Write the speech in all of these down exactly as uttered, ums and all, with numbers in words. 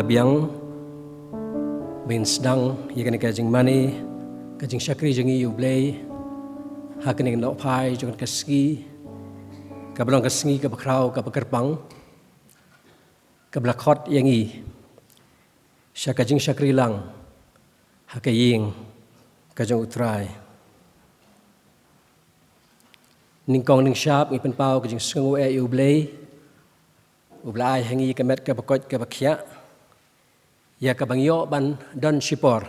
Biang, ba ngin sdang ïa kane ka jingmane, ka jingshakri jong ngi ïa U Blei ha kane ka nohphai jong ka sngi, kaba long ka sngi kaba khraw kaba kyrpang, kaba la khot ïa ngi sha ka jingshakri lang ha ka ïing ka jong U Trai. Nyngkong nyngshap ngi pynpaw ka jingsngew ïa U Blei, uba la ai ha ngi ka met kaba koit kaba khiah, ïa kaba ngi ïoh ban don shipor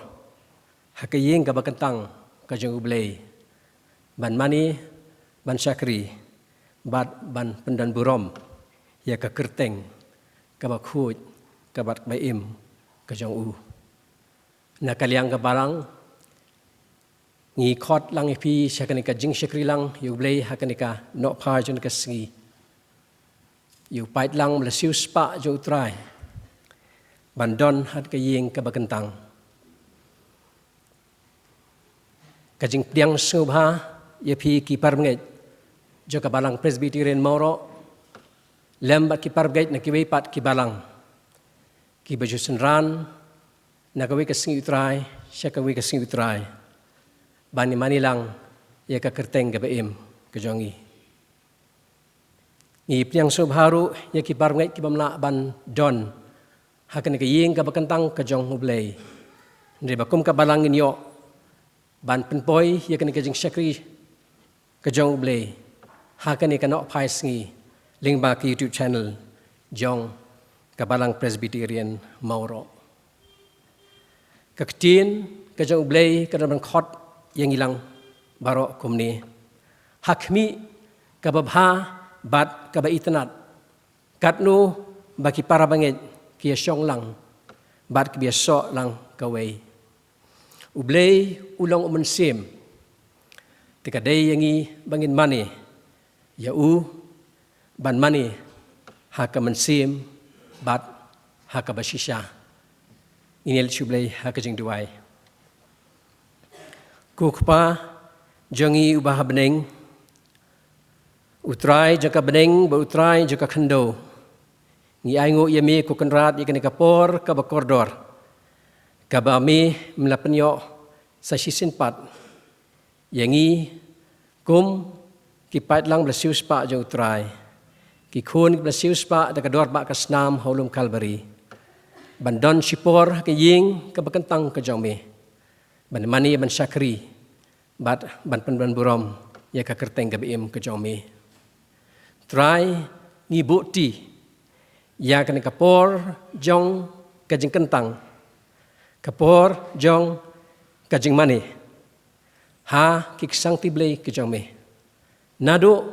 ha ka ïing kaba kyntang ka jong U Blei, ban mane, ban shakri, bad ban pyndonburom ïa ka kyrteng kaba khuid, kaba, kaba im ka jong U. Na ka liang ka balang, ngi khot lang ïa phi sha kane ka jingshakri lang ïa U Blei ha kane ka nohphai jong ka sngi, ïa u paidlang ba la siewspah jong U Trai ban don ha ka ïing kaba kyntang. Ka jingpdiang sngewbha ïa phi ki parabangeit jong ka Balang Presbyterian Mawroh, lem bad ki parabangeit na kiwei pat ki balang, kiba ju synran na kawei ka sngi U Trai sha kawei ka sngi U Trai, ban ïa mane lang ïa ka kyrteng kaba im ka jong ngi. Ngi pdiang sngewbha ruh ïa ki parabangeit kibym lah ban don ha kane ka ïing kaba kyntang ka jong U Blei, hynrei ba kum ka balang ngin ïoh ban pynpoi ïa kane ka jingshakri ka jong U Blei ha kane ka nohphai sngi lyngba ka YouTube channel jong ka Balang Presbyterian Mawroh. Ka ktien ka jong U Blei ka don ban khot ïa ngi lang baroh kumne: Ha khmih kaba bha bad kaba itynnad, katno ba ki parabangeit ki ïashong lang bad kiba ïasoh lang kawei. U Blei u long U Mynsiem, te ka dei ïa ngi ba ngin mane ïa U, ban mane ha ka mynsiem bad ha kaba shisha. Ngin ïa leit sha U Blei ha ka jingduwai. Ko Kpa jong ngi uba ha bneng, U Trai jong ka bneng bad U Trai jong ka khyndew, ngi ainguh ïa Me ko Kynrad ïa kane ka por kaba kordor, kaba Me Me la pynïoh sa shisien pat ïa ngi kum ki paidlang ba la siewspah jong U Trai, ki khun kiba la siewspah da ka dor ba ka snam ha u lum Kalbari, ban don shipor ha ka ïing kaba kyntang ka jong Me, ban mane ban shakri bad ban pyndonburom ïa ka kyrteng kaba im ka jong Me. Trai, ngi buh ti ïa kane ka por jong ka jingkyntang, ka por jong ka jingmane ha ki ksangti Blei ki jong Me, naduh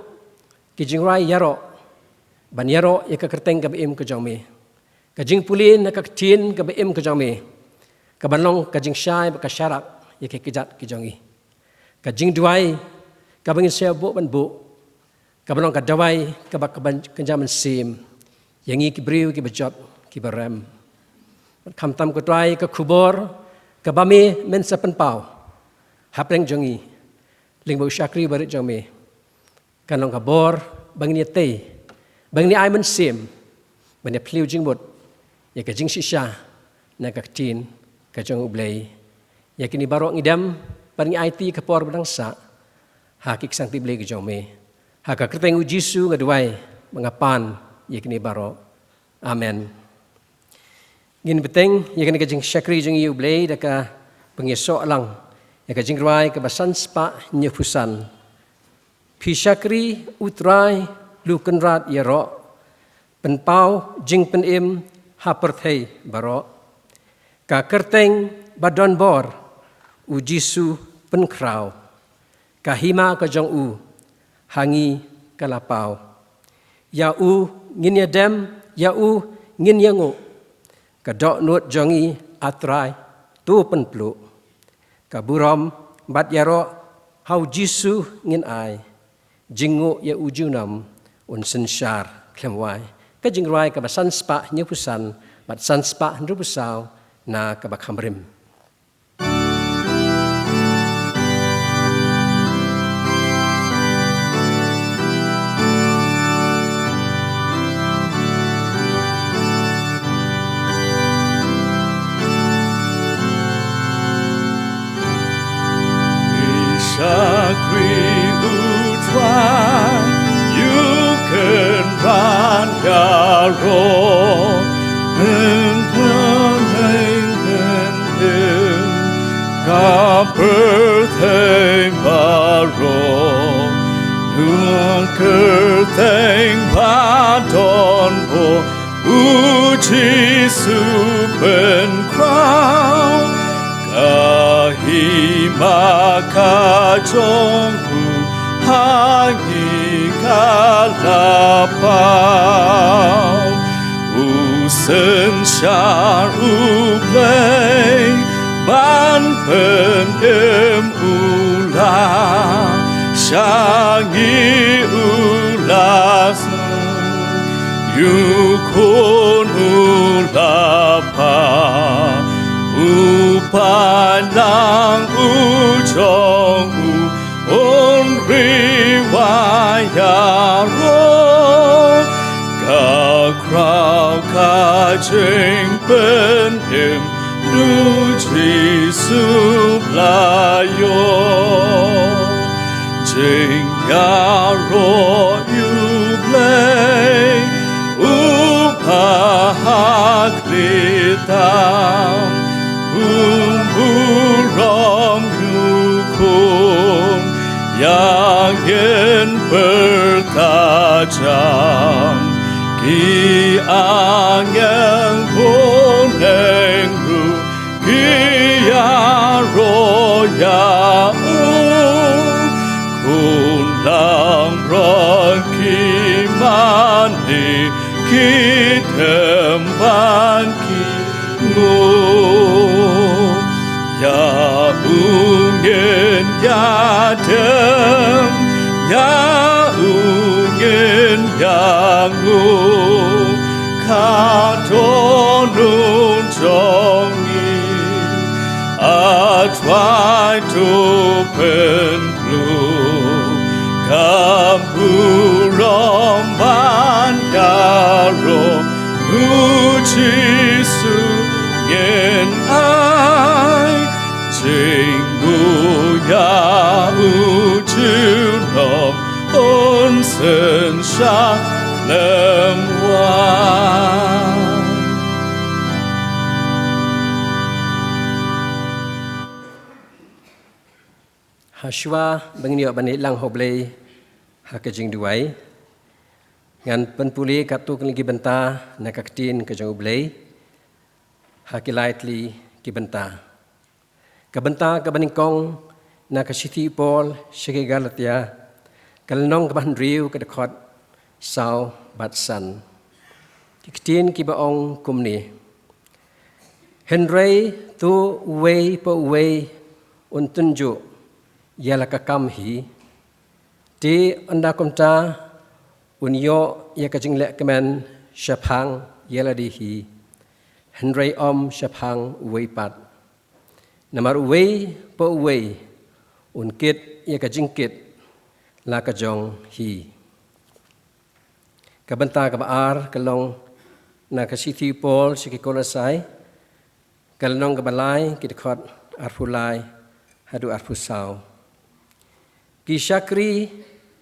ki jingrwai ïaroh, ban ïaroh ïa ka kyrteng kaba im ka jong Me, ka jingpule na ka ktien kaba im ka jong Me, kaban long ka jingshai bad ka sharak ïa ki kjat ki jong ngi, ka jingduwai kaba ngin sa buh ban buh, kaban long ka dawai kaba, kaban kynja mynsiem ïa ngi ki briew kiba jot kiba rem. Bad khamtam ko Trai, ka khubor kaba Me Men sa pynpaw hapdeng jong ngi lyngba u shakri barit jong Me, kan long ka bor ba ngin ïa tei, ba ngin ïa ai mynsiem, ba ngin ïa plie jingmut ïa ka jingshisha na ka ktien ka jong U Blei. Ïa kine baroh ngi dem bad ngi aiti ka por ba dang sah ha ki ksangti Blei ki jong Me. Ha ka kyrteng U Jisu nga duwai bad nga pan ïa kine baroh. Amen. Ngin bteng ïa kane ka jingshakri jong ngi ïa U Blei da kaba ngin ïasoh lang ïa ka jingrwai kaba san spah hynñiew phew san. Phi shakri U Trai Blei Kynrad ïaroh, pynpaw jingpynim ha pyrthei baroh. Ka kyrteng ba don bor U Jisu pynkhraw, ka hima ka jong U ha ngi ka la paw. Ïa U ngin ïa dem, ïa U ngin ïa nguh, ka dohnud jong ngi A Trai to pynpluh. Ka burom bad ïaroh ha U Jisu ngin ai, jingnguh ïa U junom un synshar khlem wai. Ka jingrwai kaba san spah hynñiew phew san bad san spah hynriew phew saw na kaba kham rim. Jisu pynkhraw, ka hima ka jong u ha ngi ka la paw. U synshar U Blei ban pynim u la sha ngi, u la sngewthuh u la pha. U paidlang u jong u, un ri wa ïaroh. Ka khraw ka jingpynim, U Jisu la ïoh. Jingïaroh U Blei, u paidlang tam, u burom u khun, ïa ngin pyrta jan. Ki angel bun eng ruh ki ïaroh ïa u. Khun langbrot ki mane, ki dem bad ki nguh. Ïa u ngin ïadem, ïa u ngin ïanguh, ka dohnud jong ngi. A Trai, to pynbluh ka burom ban ïaroh, U Jisu ngin ai. Jingmut ïa u junom un synshar lem wai. Hashwa ba ngin ïoh ban ïalang ha U Blei ha ka jingduwai, ngan pynpule katto katne ki bynta na ka ktien ka jong U Blei, ha ki lai tylli ki bynta. Ka bynta kaba nyngkong na ka shithi u Paul sha ki Galatia, ka lynnong kaba hynriew, ka dkhot saw bad san. Ki ktien kiba ong kumne: Hynrei to uwei pa uwei un tynjuh ïa la ka kam hi. Te ynda kumta un ïoh ïa ka jinglehkmen shaphang ïa lade hi, hynrei ym shaphang uwei pat. Namar uwei pa uwei un kit ïa ka jingkit la ka jong hi. Ka bynta kaba ar ka long na ka shithi u Paul sha ki Kolosai, ka lynnong kaba lai, ki dkhot arphew lai haduh arphew saw. Ki shakri,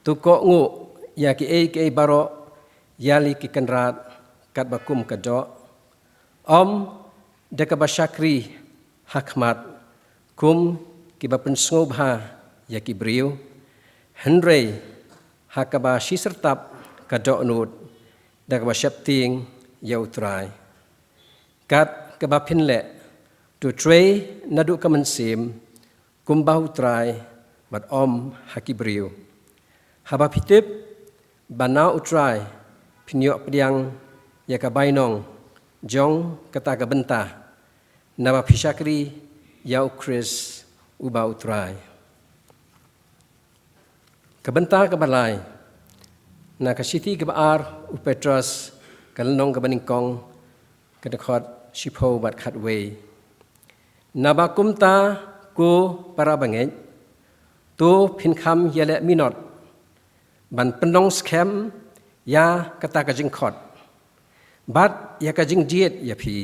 to kohnguh ïa kiei kiei baroh ïa la ki kynrad katba kum ka doh. Ym da kaba shakri ha khmat kum kiba pynsngewbha ïa ki briew, hynrei ha kaba shisyrtap ka dohnud da kaba sheptieng ïa U Trai. Kat kaba phin leh, to trei naduh ka mynsiem kumba ha U Trai bad ym ha ki briew. Haba phi tip ba na U Trai phin ïoh pdiang ïa ka bainong jong kata ka bynta, naba phi shakri ïa U Khrist uba U Trai. Ka bynta kaba lai na ka shithi kaba ar u Petros, ka lynnong kaba nyngkong, ka dkhot shiphew bad khatwei. Naba kumta, ko para bangeit, to phin kham ïaleh minot ban pynlong skhem ïa kata ka jingkhot bad ïa ka jingjied ïa phi.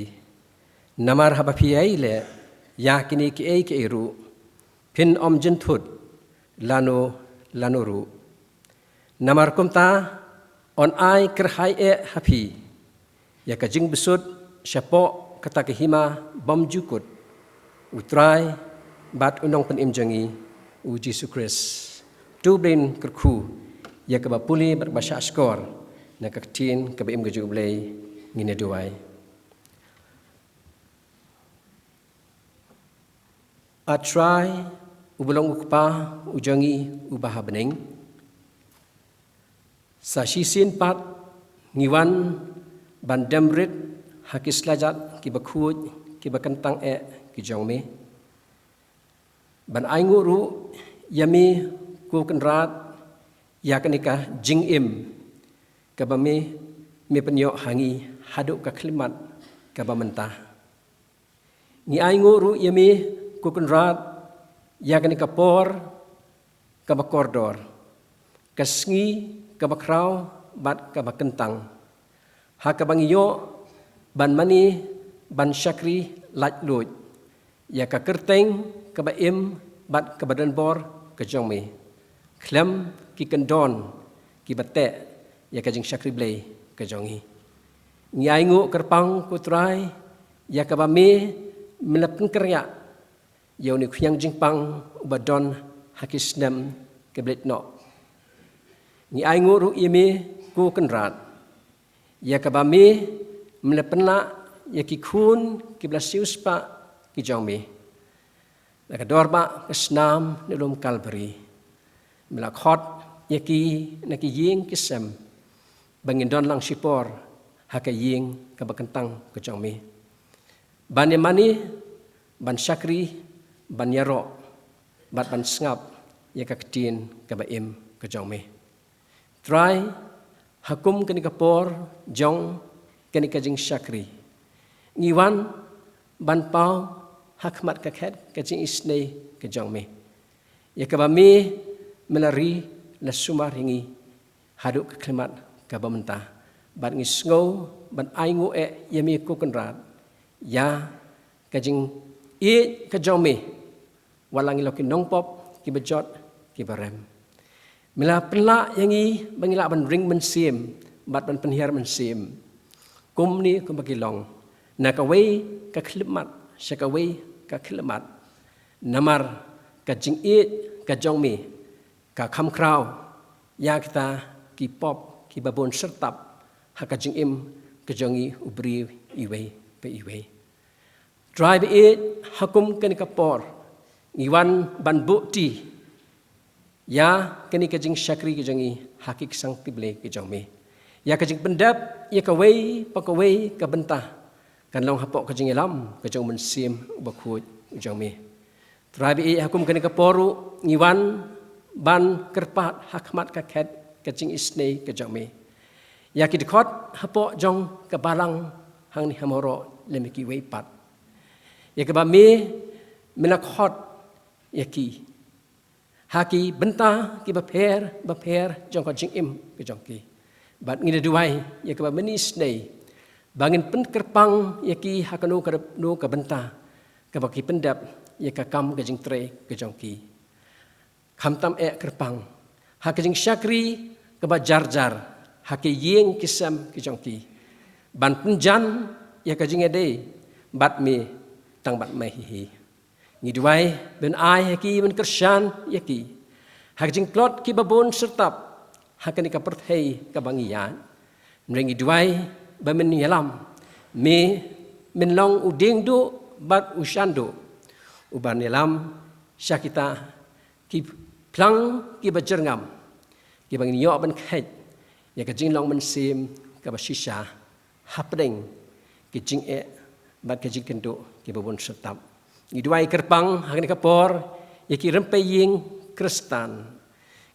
Namar haba phi ïaleh ïa kine kiei kiei ruh, phin ym jynthut lano lano ruh. Namar kumta, yn ai kyrhai eh ha phi ïa ka jingbsut shapoh kata ka hima bymjukut, U Trai bad U Nongpynim jong ngi, U Jisu Khrist. To U Blei un kyrkhu ïa kaba pule bad kaba shahshkor na ka ktien kaba im ka jong U Blei. Ngin ïa duwai. A Trai, uba long u Kpa u jong ngi uba ha bneng, sa shisien pat ngi wan ban dem rit ha ki slajat kiba khuid kiba kyntang eh ki jong me, ban ainguh ruh ïa me ko Kynrad ïa kane ka jingim kaba me, me pynïoh ha ngi haduh ka khyllipmat kaba mynta. Ngi ainguh ruh ïa me ko Kynrad ïa kane ka por kaba kordor, ka sngi kaba khraw bad kaba kyntang, ha kaba ngi ïoh ban mane ban shakri laitluid ïa ka kyrteng kaba im bad kaba donbor ka jong me, khlem ki kyndon kiba teh ïa ka jingshakri Blei ka jong ngi. Ngi ainguh kyrpang ko Trai ïa kaba me, me la pynkyrïah ïa une u khñiang jingpang uba don ha ki snem kiba leit noh. Ngi ainguh ruh ïa me ko Kynrad ïa kaba me, me la pynlah ïa ki khun kiba la siewspah ki jong me na ka dor ba ka snam na lum Kalbari. Me la khot ïa ki na ki ïing ki sem ba ngin don lang shipor ha ka ïing kaba kyntang ka jong me, ban ïa mane, ban shakri, ban ïaroh bad ban sngap ïa ka ktien kaba im ka jong me. Trai, ha kum kane ka por jong kane ka jingshakri, ngi wan ban paw ha khmat ka khet ka jingisynei ka jong me, ïa kaba me, me la ri la sumar ïa ngi haduh ka khyllipmat kaba mynta, bad ngi sngew ban ainguh eh ïa me ko Kynrad ïa ka jingïeit ka jong me, wat la ngi long ki nongpop kiba jot kiba rem. Me la pynlah ïa ngi ba ngi lah ban ring mynsiem bad ban pynhiar mynsiem, kumne kumba ki long, na kawei ka khyllipmat sha kawei ka khyllipmat, namar ka jingïeit ka jong me ka kham khraw ïa kita ki pop kiba bun syrtap ha ka jingim ka jong ngi u briew iwei pa iwei. Trai ba ïeit, ha kum kane ka por ngi wan ban buhti ïa kane ka jingshakri ka jong ngi ha ki ksangti Blei ka jong me, ïa ka jingpyndep ïa kawei pa kawei ka bynta kan long hapoh ka jingïalam ka jong u Mynsiem uba khuid u jong me. Trai ba ïeit, ha kum kane ka por ruh ngi wan ban kyrpad ha khmat ka khet ka jingisynei ka jong me ïa ki dkhot hapoh jong ka balang hangne ha Mawroh lem kiwei pat, ïa kaba me, me la khot ïa ki ha ki bynta kiba pher bapher jong ka jingim ka jong ki. Bad ngi da duwai ïa kaba mynne isynei ba ngin pynkyrpang ïa ki ha kano kano ka bynta kaba ki pyndep ïa ka kam ka jingtrei ka jong ki. Khamtam eh kyrpang ha ka jingshakri kaba jar jar ha ki ïing ki sem ki jong ki, ban pynjan ïa ka jingïadei bad me tang bad me hi hi. Ngi duwai ban ai ha ki, ban kyrshan ïa ki ha ka jingtlot kiba bun syrtap ha kane ka pyrthei kaba ngi ïaid. Hynrei ngi duwai ba men ïalam, me men long u dieng duh bad u shan duh, u ban ïalam sha kita ki phlang kiba jyrngam, kiba ngin ïoh ban kheit ïa ka jinglong mynsiem kaba shisha hapdeng ki jingeh bad ki jingkynduh kiba bun syrtap. Ngi duwai kyrpang ha kane ka por ïa ki rympei ïing Khristan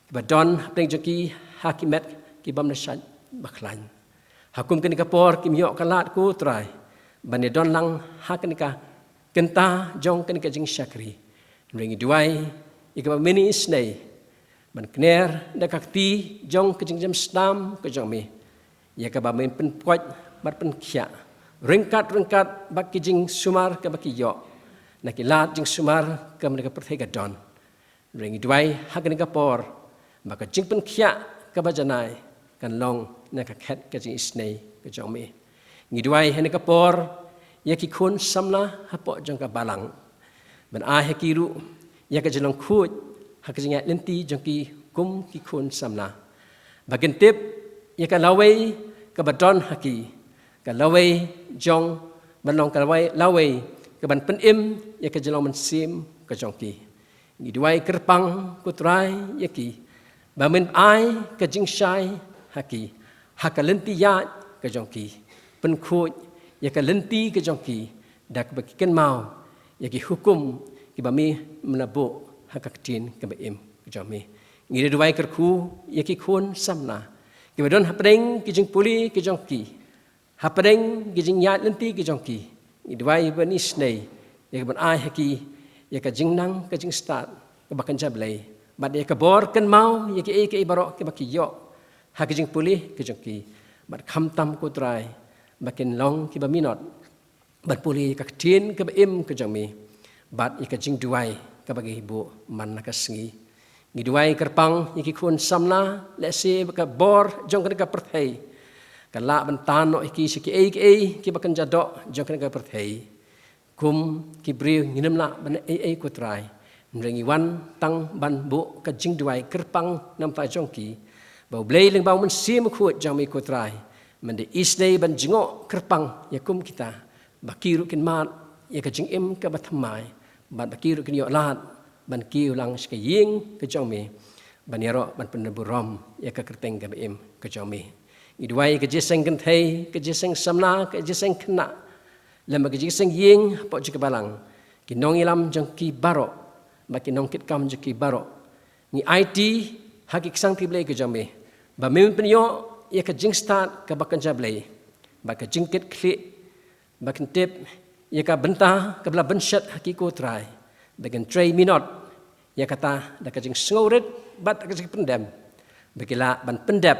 kiba don hapdeng jong ki ha ki met ki bym la shait bakhlaiñ. Ha kum kane ka por kim ïoh ka lad, ko Trai, ban ïadon lang ha kane ka kynta jong kane ka jingshakri. Hynrei ngi duwai ïa kaba mynne isynei ban kner da ka kti jong ka jingjemsnam ka jong me, ïa kaba men pynpoit bad pynkhiah ryngkat ryngkat bad ki jingsumar kaba ki ïoh na ki lad jingsumar kaba na ka pyrthei ka don. Hynrei ngi duwai ha kane ka por ba ka jingpynkhiah kaba janai kan long na ka khet ka jingisynei ka jong me. Ngi duwai ha kane ka por ïa ki khun samla hapoh jong ka balang, ban ai ha ki ruh ïa ka jinglong khuid ha ka jingïaid lynti jong ki kum ki khun samla, ba kin tip ïa ka lawei kaba don ha ki, ka lawei jong, ban long ka lawei, lawei ka ban pynim ïa ka jinglong mynsiem ka jong ki. Ngi duwai kyrpang ko Trai ïa ki, ba men ai ka jingshai ha ki, ha ka lynti ïaid ka jong ki. Pynkhuid ïa ka lynti ka jong ki da kaba ki kynmaw ïa ki hukum kiba me me la buh ha ka ktien kaba im ka jong me. Ngi duwai kyrkhu ïa ki khun samla kiba don hapdeng ki jingpule ki jong ki, hapdeng ki jingïaid lynti ki jong ki. Ngi duwai ban isynei ïa ka ban ai ha ki ïa ka jingnang ka jingstad kaba kynja Blei, bad ïa ka bor kynmaw ïa kiei kiei baroh kiba ki ïoh ha ki jingpule ki jong ki, bad khamtam ko Trai ba kin long kiba minot ban pule ïa ka ktien kaba im ka jong me, bad ïa ka jingduwai kaba ki buh man la ka sngi. Ngi duwai kyrpang ïa ki khun samla, lehse ba ka bor jong kane ka pyrthei ka lah ban tan noh ïa ki sha kiei kiei kiba kynja doh jong kane ka pyrthei. Kum ki briew ngim lah ban ei ei ko Trai, hynrei ngi wan tang ban buh ka jingduwai kyrpang namar jong ki, ba U Blei lyngba U Mynsiem Bakhuid jong me ko Trai, men da isynei ban jngoh kyrpang ïa kum kita, ba ki ruh kin mad ïa ka jingim kaba thymmai, bad ba ki ruh kin ïoh lad ban kiew lang sha ka ïing ka jong me, ban ïaroh ban pynburom ïa ka kyrteng kaba im ka jong me. Ngi duwai ka jingïaseng kynthei, ka jingïaseng samla, ka jingïaseng khynnah, lem bad ka jingïaseng ïing hapoh jong ka balang, ki nongïalam jong ki baroh, bad ki nongkitkam jong ki baroh. Ngi aiti ha ki ksangkti Blei ka jong me, ba men pynïoh ïa ka jingstad kaba kynja Blei, bad ka jingkitkhlieh, ba kin tip ïa ka bynta kaba la bynshet ha ki ko Trai, ba kin trei minot ïa kata da ka jingsngewrit bad da ka jingpyndem, ba ki lah ban pyndep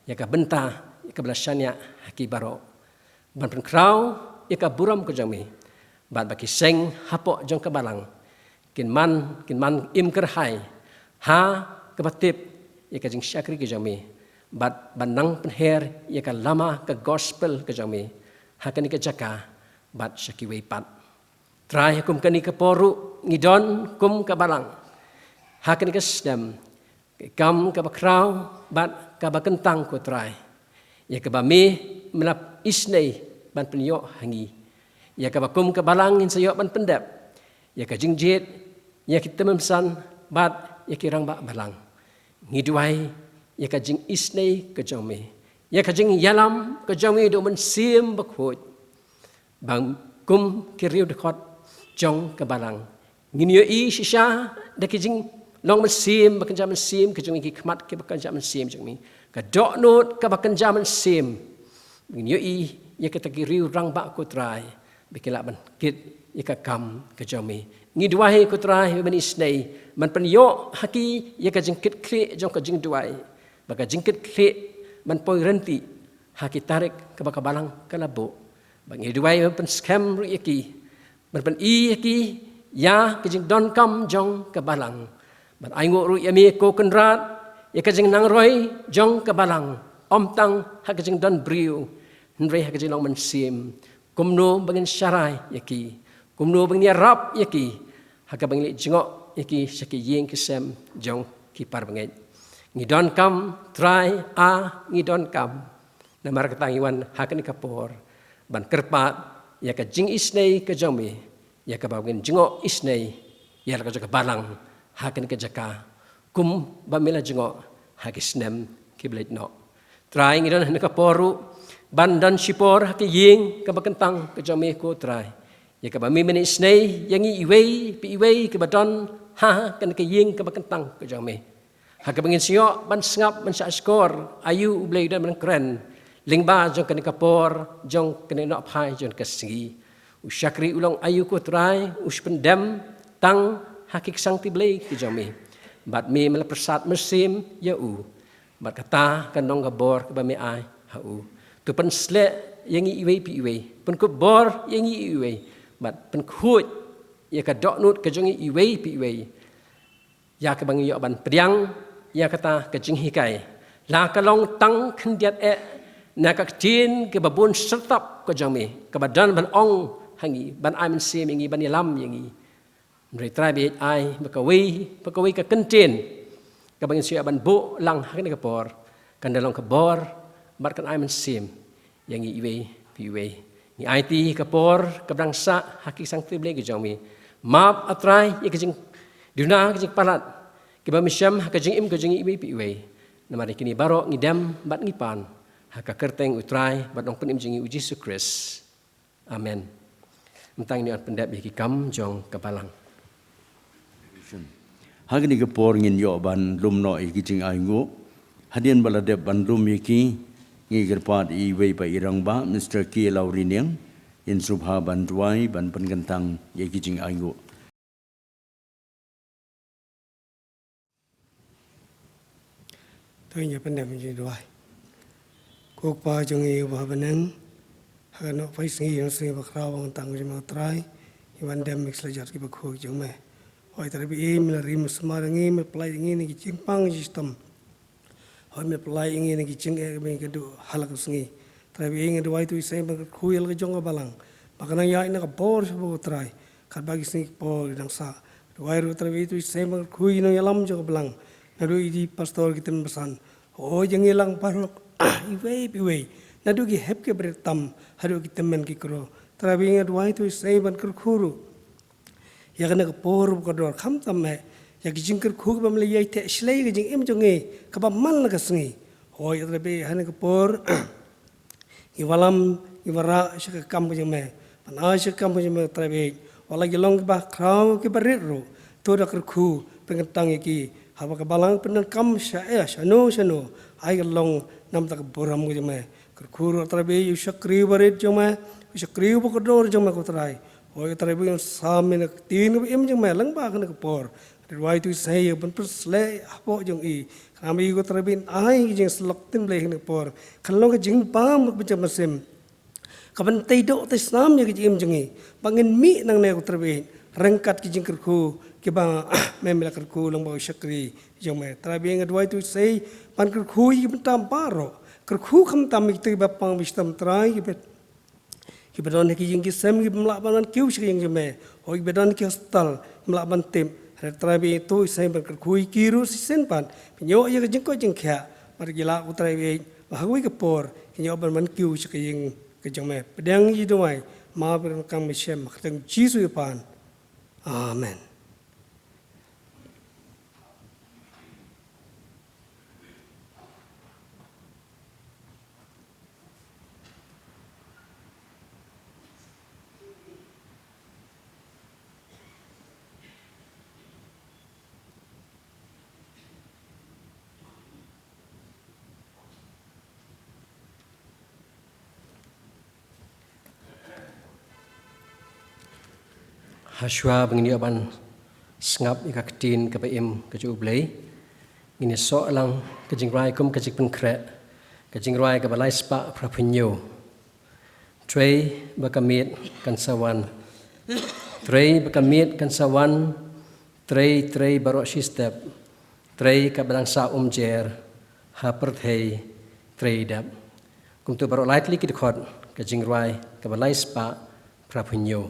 ïa ka bynta ïa kaba la shaniah ha ki baroh, ban pynkhraw ïa ka burom ka jong me, bad ba ki seng hapoh jong ka balang kin man, kin man im kyrhai ha kaba tip ïa ka jingshakri ka jong me, bad ban nang pynher ïa ka lama ka gospel ka jong me ha kane ka jaka bad sha kiwei pat. Trai, ha kum kane ka por ruh ngi don kum ka balang ha kane ka snem, ka kam kaba khraw bad kaba kyntang ko Trai, ïa kaba me me la isynei ban pynïoh ha ngi, ïa kaba kum ka balang ngin sa ïoh ban pyndep ïa ka jingjied ïa ki tymmen basan bad ïa ki rangbah balang. Ngi duwai ïa ka jingisynei ka jong me, ïa ka jingïalam ka jong me da U Mynsiem Bakhuid, ba kum ki riew dkhot jong ka balang ngin ïohi shisha da ki jinglong mynsiem ba kynja mynsiem ka jong me, ki khmat kiba kynja mynsiem jong me, ka dohnud kaba kynja mynsiem. Ngin ïohi ïa kita ki riew rangbah ko Trai, ba ki lah ban kit ïa ka kam ka jong me. Ngi duwai ko Trai ba men isynei ban pynïoh ha ki ïa ka jingkitkhlieh jong ka jingduwai, ba ka jingkitkhlieh ban poi rynti ha ki tarik kaba ka balang ka la buh. Ba ngi duwai ban pynskhem ruh ïa ki, ban pyni ïa ki ïa ka jingdonkam jong ka balang, ban ai nguh ruh ïa me ko Kynrad ïa ka jingnang roi jong ka balang, ym tang ha ka jingdon briew, hynrei ha ka jinglong mynsiem. Kumno ba ngin sharai ïa ki, kumno ba ngin ïarap ïa ki ha kaba ngin leit jngoh ïa ki sha ki ïing ki sem jong ki para bangeit. Ngi donkam Trai, a ngi donkam. Namar kata ngi wan ha kane ka por ban kyrpad ïa ka jingisynei ka jong me, ïa kaba ngin jngoh isynei ïa la ka jong ka balang ha kane ka jaka, kum ba me la jngoh ha ki snem kiba leit noh. Trai, ngi don ha kane ka por ruh ban don shipor ha ka ïing kaba kyntang ka jong me ko Trai, ïa kaba me men isynei ïa ngi iwei pa iwei kiba don ha kane ka ïing kaba kyntang ka jong me, ha kaba ngin sa ïoh ban sngap ban shahshkor aïu U Blei u don ban kren lyngba jong kane ka por, jong kane ka nohphai jong ka sngi. U shakri u long aïu ko Trai, u shu pyndem tang ha ki ksangkti Blei ki jong me, bad me me la pyrsad mynsiem ïa u, bad kata kan long ka bor kaba me ai ha u. To pynshlur ïa ngi iwei pa iwei, pynkup bor ïa ngi iwei, bad pynkhuid ïa ka dohnud ka jong ngi iwei pa iwei, ïa kaba ngin ïoh ban pdiang ïa kata ka jinghikai, la ka long tang khyndiat eh na ka ktien kaba bun syrtap ka jong me, kaba don ban ong ha ngi, ban ai mynsiem ïa ngi, ban ïalam ïa ngi. Hynrei Trai, ba ïeit ai ba kawei pa kawei ka kyntien kaba ngin sa ïoh ban buh lang ha kane ka por, kan da long ka bor bad kan ai mynsiem ïa ngi iwei pa iwei. Ngi aiti ka por kaba dang sah ha ki sangti Blei ki jong mi. Map, A Trai, ïa ka jingduna, ka jingpalat kiba mi shem ha ka jingim ka jong ngi iwei pa iwei. Namar ïa kine baroh ngi dem bad ngi pan ha ka kyrteng U Trai bad Nongpynim jong ngi U Jisu Khrist. Amen. Mynta ngin ïa pyndep ïa ki kam jong ka balang. Ha kane ka por ngin ïoh ban lum noh ïa ki jingainguh. Hadien ba la dep ban lum ïa ki, ngi kyrpad ïa iwei pa i rangbah, Mister K. Lauriniang, in sngewbha ban duwai ban pynkyntang ïa ki jingainguh. To ngin ïa pyndem jingduwai. Ko Kpa jong ngi uba ha bneng, ha kane ka sngi, ïa ka sngi bakhraw ba ngi tang jong me Trai, ngi wan dem ïa ki khyllipmat kiba khuid jong me. Hooid Trai ba ïeit, me la rim sumar ïa ngi, me pynlait ïa ngi na ki jingpang jingshitom. Hooid me pynlait ïa ngi na ki jingeh ba ngi ïakynduh ha la ka sngi. Trai ba ïeit, nga duwai to ïa seng ban kyrkhu ïa la ka jong ka balang ba kan nang ïaid na ka bor sha ba ko Trai. Katba ki sngi ki por ki dang sah, duwai ruh Trai ba ïeit to ïa seng ban kyrkhu ïa ki nongïalam jong ka balang, naduh ïa ki pastor, ki tymmen basan, hooid ïa ngi lang baroh iwei pa iwei, naduh ki hep ki barit tam haduh ki tymmen ki kro. Trai ba ïeit, nga duwai to ïa seng ban kyrkhu ruh ïa kane ka por ba kordor, khamtam eh ïa ki jingkyrkhu kiba me la ïai theh shlei ka jingim jong ngi kaba man la ka sngi. Hooid Trai ba ïeit, ha kane ka por ngi wallam, ngi wanrah sha ka kam ka jong me, ban ai sha ka kam ka jong me Trai ba ïeit. Wat la ki long kiba khraw kiba rit ruh, to da kyrkhu pynkyntang ïa ki, haba ka balang pyndonkam sha ei shano shano, ai ka long namar ka burom ka jong me. Kyrkhu ruh Trai ba ïeit ïa u shakri uba rit jong me, u shakri uba kordor jong me ko Trai. Hooid Trai ba ïeit, sam ïa ka ktien kaba im jong me lyngba kane ka por. Duwai to ïa seng ban pynsleh hapoh jong i. Khnang ba ïeit ko Trai ba ïeit, ai ka jingsyllok ktien Blei ha kane ka por kan long ka jingbam kaba jam mynsiem, kaban tei doh tei snam ïa ka jingim jong ngi, ba ngin mih nangne ko Trai ba ïeit ryngkat ki jingkyrkhu kiba me, me la kyrkhu lyngba u shakri jong me. Trai ba ïeit, nga duwai to ïa seng ban kyrkhu ïa ki bynta baroh, kyrkhu khamtam ïa kito kiba pang ba shitom Trai, kiba kiba don ha ki ïing ki sem, kiba ym lah ban wan kiew sha ka ïing jong me. Hooid kiba don ha ki hospital, ym lah ban tip. Hynrei Trai ba ïeit, to ïa seng ban kyrkhu ïa ki ruh shisien pat, pynïoh ïa ka jingkoit jingkhiah, bad ki lah ko Trai ba ïeit ba ha kawei ka por kin ïoh ban wan kiew sha ka ïing ka jong me. Pdiang ïa ki duwai, map ïa ka kam ba shem, ha ka kyrteng Jisu ngi pan. Amen. Hashwa ba ngin ïoh ban sngap ïa ka ktien kaba im ka jong U Blei, ngin ïa soh lang ka jingrwai kum ka jingpynkhreh, ka jingrwai kaba lai spah phra phew hynñiew. Trei ba ka miet kan sa wan. Trei ba ka miet kan sa wan. Trei, trei baroh shi step. Trei kaba dang sah umjer ha pyrthei trei dap. Kumto baroh lai tylli ki dkhot ka jingrwai kaba lai spah phra phew hynñiew.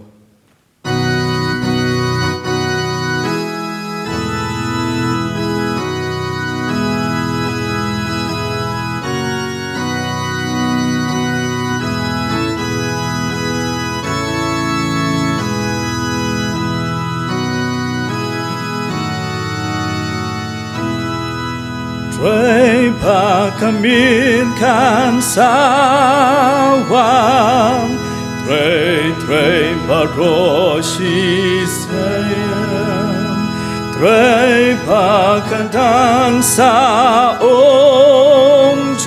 Trei ba ka miet kan sa wan, trei, trei baroh shi snem, trei ba ka dang sah umjer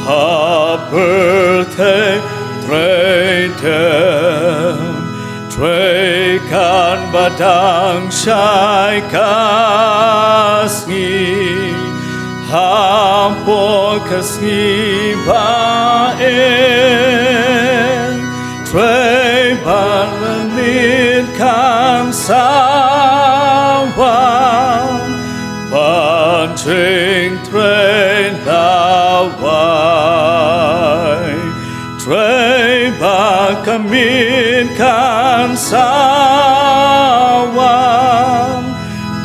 ha pyrthei trei dap. Trei kan ba dang shai ka sngi, hapoh ka sngi ba ïeit. Trei ba ka miet kan sa wan, ban jingtrei lawei. Trei ba ka miet kan sa wan,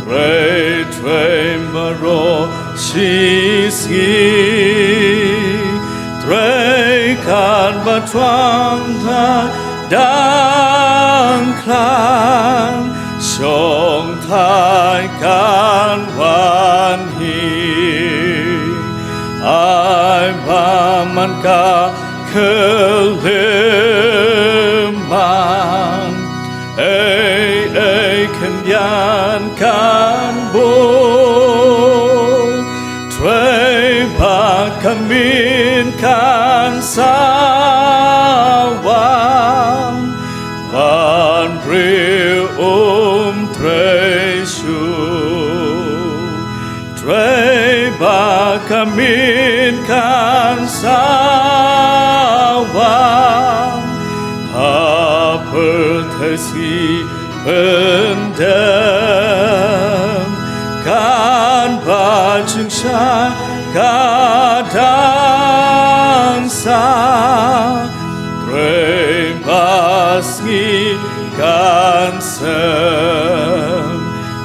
trei, trei baroh shi sngi. Trei kan ba Tuang da dang klan, shong thai kan wan hi. Ai ba man ka khyllipmat, ei ei khyndiat kan bud. Trei ba ka miet kan sa wan, ban briew um trei shuh. Trei ba ka miet kan sa wan ha pyrthei sngi pyndem, kan ba jingshai ka dang sah. Trei ba sngi kan sem,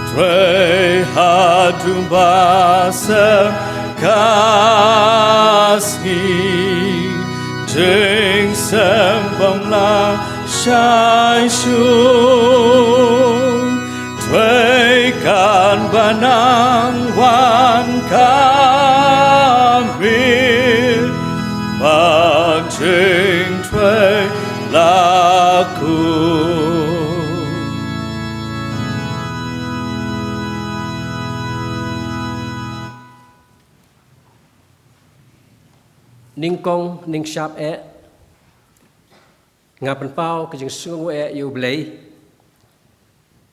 trei haduh ba sem ka sngi. Jingsem bym lah shai shuh, trei kan ba nang wan ka miet, ban jingtrei la kut. Nyngkong nyngshap eh, nga pynpaw ka jingsngewnguh eh ïa U Blei,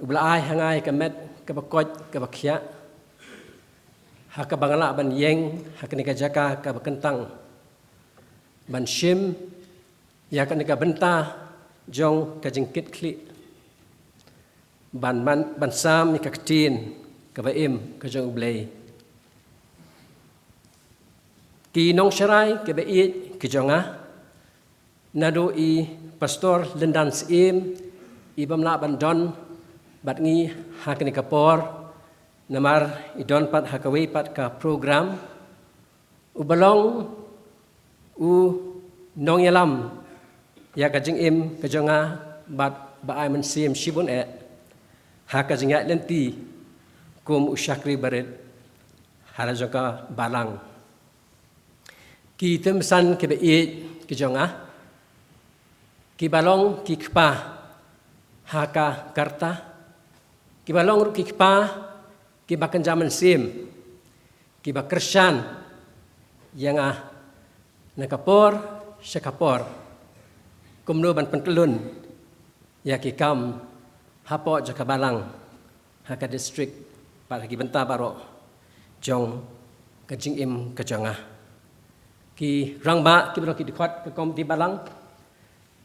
uba la ai ha nga ïa ka met kaba koit kaba khiah, ha kaba nga lah ban ïeng ha kane ka jaka kaba kyntang, ban shim ïa kane ka bynta jong ka jingkitkhlieh, ban, ban, ban sam ïa ka ktien kaba im ka jong U Blei. Ki nongsharai kiba ïeit ki jong nga, naduh i Pastor Lyndan Syiem, i bym lah ban don bad ngi ha kane ka por, namar i don pat ha kawei pat ka program, uba long u nongïalam ïa ka jingim ka jong nga bad ba ai mynsiem shibun eh ha ka jingïaid lynti kum u shakri barit ha la jong ka balang. Ki tymmen kiba ïeit ki jong nga, kiba long ki kpa ha ka rta, kiba long ruh ki kpa kiba kynja mynsiem, kiba kyrshan ïa nga na ka por sha ka por kumno ban pyntyllun ïa ki kam hapoh jong ka balang, ha ka district bad ha ki bynta baroh jong ka jingim ka jong nga. Ki rangbah kiba long ki dkhot ka komiti balang,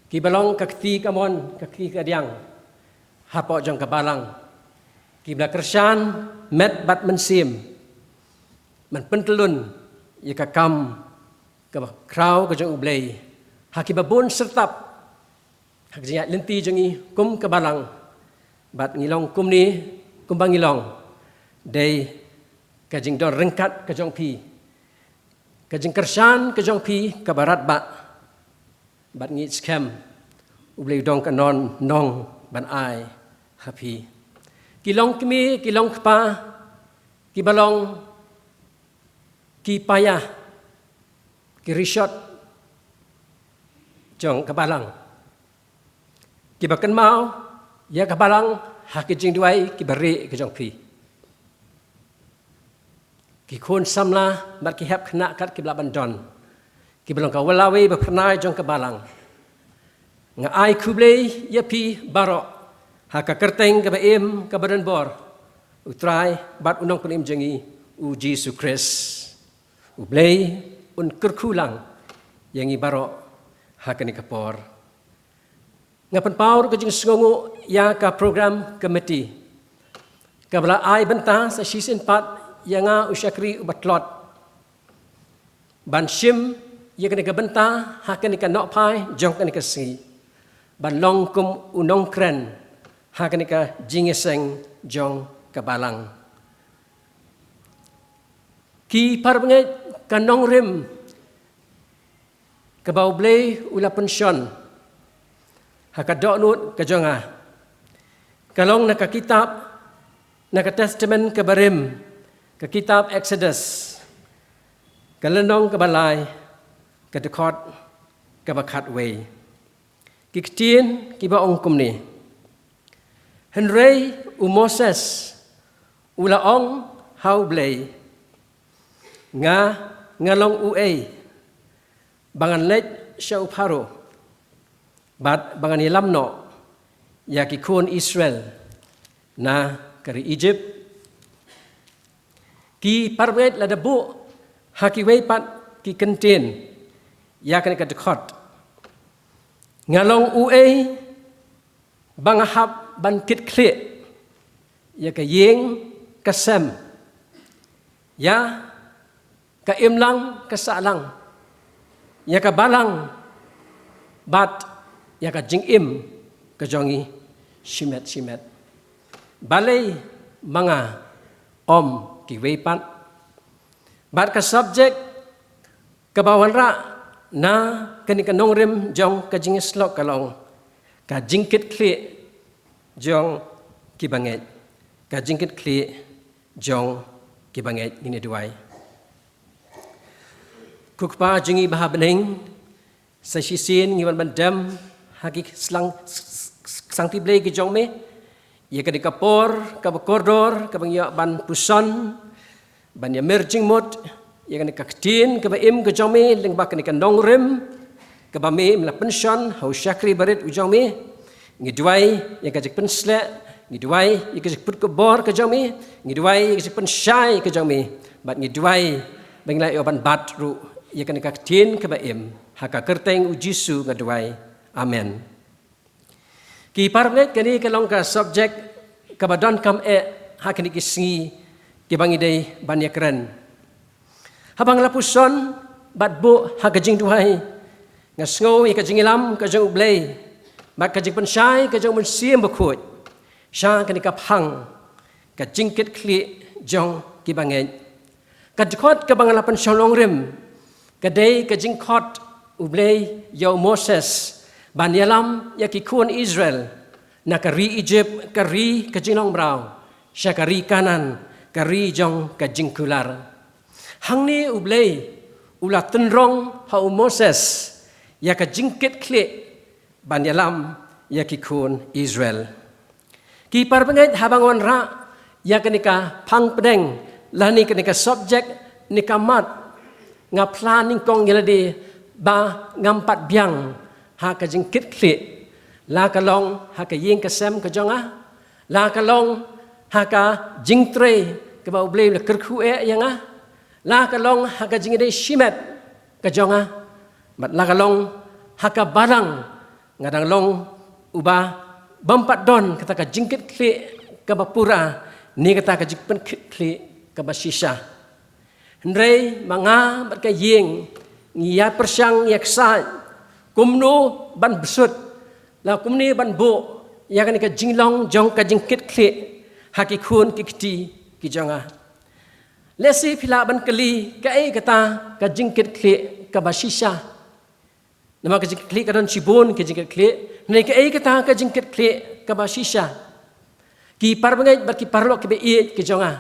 kiba long ka kti kamon ka kti kadiang hapoh jong ka balang, kiba la kyrshan met bad mynsiem ban pyntyllun ïa ka kam kaba khraw ka jong U Blei ha kiba bun syrtap ha ka jingïaid lynti jong ngi kum ka balang. Bad ngi long kumne, kumba ngi long, dei ka jingdon ryngkat ka jong phi, ka jingkyrshan ka jong phi kaba radbah. Bad ngi skhem U Blei u don ka nong nong ban ai ha phi. Ki long kmie, ki long kpa, kiba long ki paia, ki rishot jong ka balang, kiba kynmaw ïa ka balang ha ki jingduwai kiba rieh ka jong phi. Ki khun samla bad ki hep khynnah kat kiba lah ban don, kiba long ka walawei ba phyrnai jong ka balang. Nga ai khublei ïa phi baroh ha ka kyrteng kaba im kaba donbor U Trai bad U Nongpynim jong ngi U Jisu Khrist. U Blei un kyrkhu lang ïa ngi baroh ha kane ka por. Nga pynpaw ruh ka jingsngewnguh ïa ka program committee kaba la ai bynta sa shisien pat ïa nga u shakri uba tlot ban shim ïa kane ka bynta ha kane ka nohphai jong kane ka sngi, ban long kum u nongkren ha kane ka jingïaseng jong ka balang. Ki parabangeit, ka nongrim kaba U Blei u la pynshon ha ka dohnud ka jong nga, ka long na ka kitab, na ka Testament kaba rim, ka kitab Exodus, ka lynnong kaba lai, ka dkhot kaba khatwei. Ki ktien kiba ong kumne: Hynrei u Moses u la ong ha U Blei: Nga, nga long uei ba ngan leit sha u Pharaoh, bad ba ngan ïalam noh ïa ki khun Israel na ka ri Egypt? Ki parabangeit, lada buh ha kiwei pat ki kyntien ïa kane ka dkhot, nga long uei ba nga hap ban kitkhlieh ïa ka ïing ka sem, ïa ka imlang ka sahlang, ïa ka balang, bad ïa ka jingim ka jong ngi shimet shimet? Balei ma nga, ym kiwei pat? Bad ka subject kaba wanrah na kane ka nongrim jong ka jingïasyllok ka long ka jingkitkhlieh jong ki bangeit. Ka jingkitkhlieh jong ki bangeit. Ngin ïa duwai. Ko Kpa jong ngi ba ha bneng, sa shisien ngi wan ban dem ha ki slang, s-, s-, s-, sangti Blei ki jong me ïa kane ka por kaba kordor kaba ngi ïoh ban puson, ban ïa mir jingmut ïa kane ka ktien kaba im ka jong me lyngba kane ka nongrim kaba me, me la pynshon ha u shakri barit u jong me. Ngi duwai ïa ka jingpynsleh, ngi duwai ïa ka jingpynkupbor ka jong me, ngi duwai ïa ka jingpynshai ka jong me, bad ngi duwai ba ngi lah ïoh ban bat ruh ïa kane ka ktien kaba im, ha ka kyrteng U Jisu nga duwai. Amen. Ki parabangeit, kane ka long ka subject kaba donkam eh ha kine ki sngi kiba ngi dei ban ïakren. Haba nga la puson bad buh ha ka jingduwai, nga sngew ïa ka jingïalam ka jong U Blei bad ka jingpynshai ka jong U Mynsiem Bakhuid sha kane ka phang, ka jingkitkhlieh jong ki bangeit. Ka dkhot kaba nga la pynshong nongrim ka dei ka jingkhot U Blei ïa u Moses ban ïalam ïa ki khun Israel na ka ri Egypt, ka ri ka jinglong mraw, sha ka ri Kanaan, ka ri jong ka jingkular. Hangne U Blei u la tynrong ha u Moses ïa ka jingkitkhlieh ban ïalam ïa ki khun Israel. Ki parabangeit, haba nga wanrah ïa kane ka phang pdeng lane kane ka subject, ne ka mat, nga phla nyngkong ïa lade ba ngam pat biang ha ka jingkitkhlieh, la ka long ha ka ïing ka sem ka jong nga, la ka long ha ka jingtrei kaba U Blei u la kyrkhu eh ïa nga, la ka long ha ka jingïadei shimet ka jong nga, bad la ka long ha ka balang, nga dang long uba bym pat don kata ka jingkitkhlieh kaba pura, ne kata ka jingpynkitkhlieh kaba shisha. Hynrei ma nga bad ka ïing ngi ïa pyrshang ïa ksaid kumno ban bsut, la kumne ban buh ïa kane ka jinglong jong ka jingkitkhlieh ha ki khun ki kti ki jong nga. Lehse phi lah ban kylli, kaei kata ka jingkitkhlieh kaba shisha? Namar ka jingkitkhlieh ka don shibun ka jingkitkhlieh, ne kaei kata ka jingkitkhlieh kaba shisha? Ki parabangeit bad ki paralok kiba ïeit ki jong nga,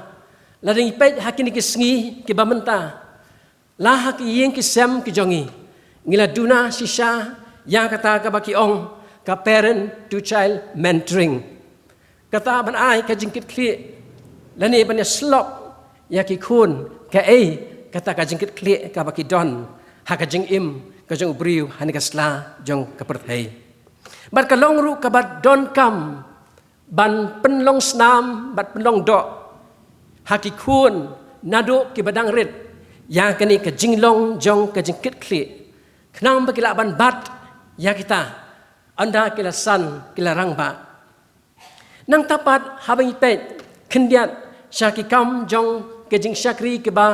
lada ngi peit ha kine ki sngi kiba mynta, la ha ki ïing ki sem ki jong ngi, ngi la duna shisha ïa kata kaba ki ong ka parent to child mentoring. Kata ban ai ka jingkitkhlieh lane ban ïasyllok ïa ki khun kaei kata ka jingkitkhlieh kaba ki don ha ka jingim ka jong u briew ha kane ka sla jong ka pyrthei. Bad ka long ruh kaba donkam ban pynlong snam bad pynlong doh ha ki khun naduh kiba dang rit ïa kane ka jinglong jong ka jingkitkhlieh, khnang ba ki lah ban bat ïa kita ynda ki la san, ki la rangbah. Nangta pat haba ngi peit khyndiat sha ki kam jong ka jingshakri kaba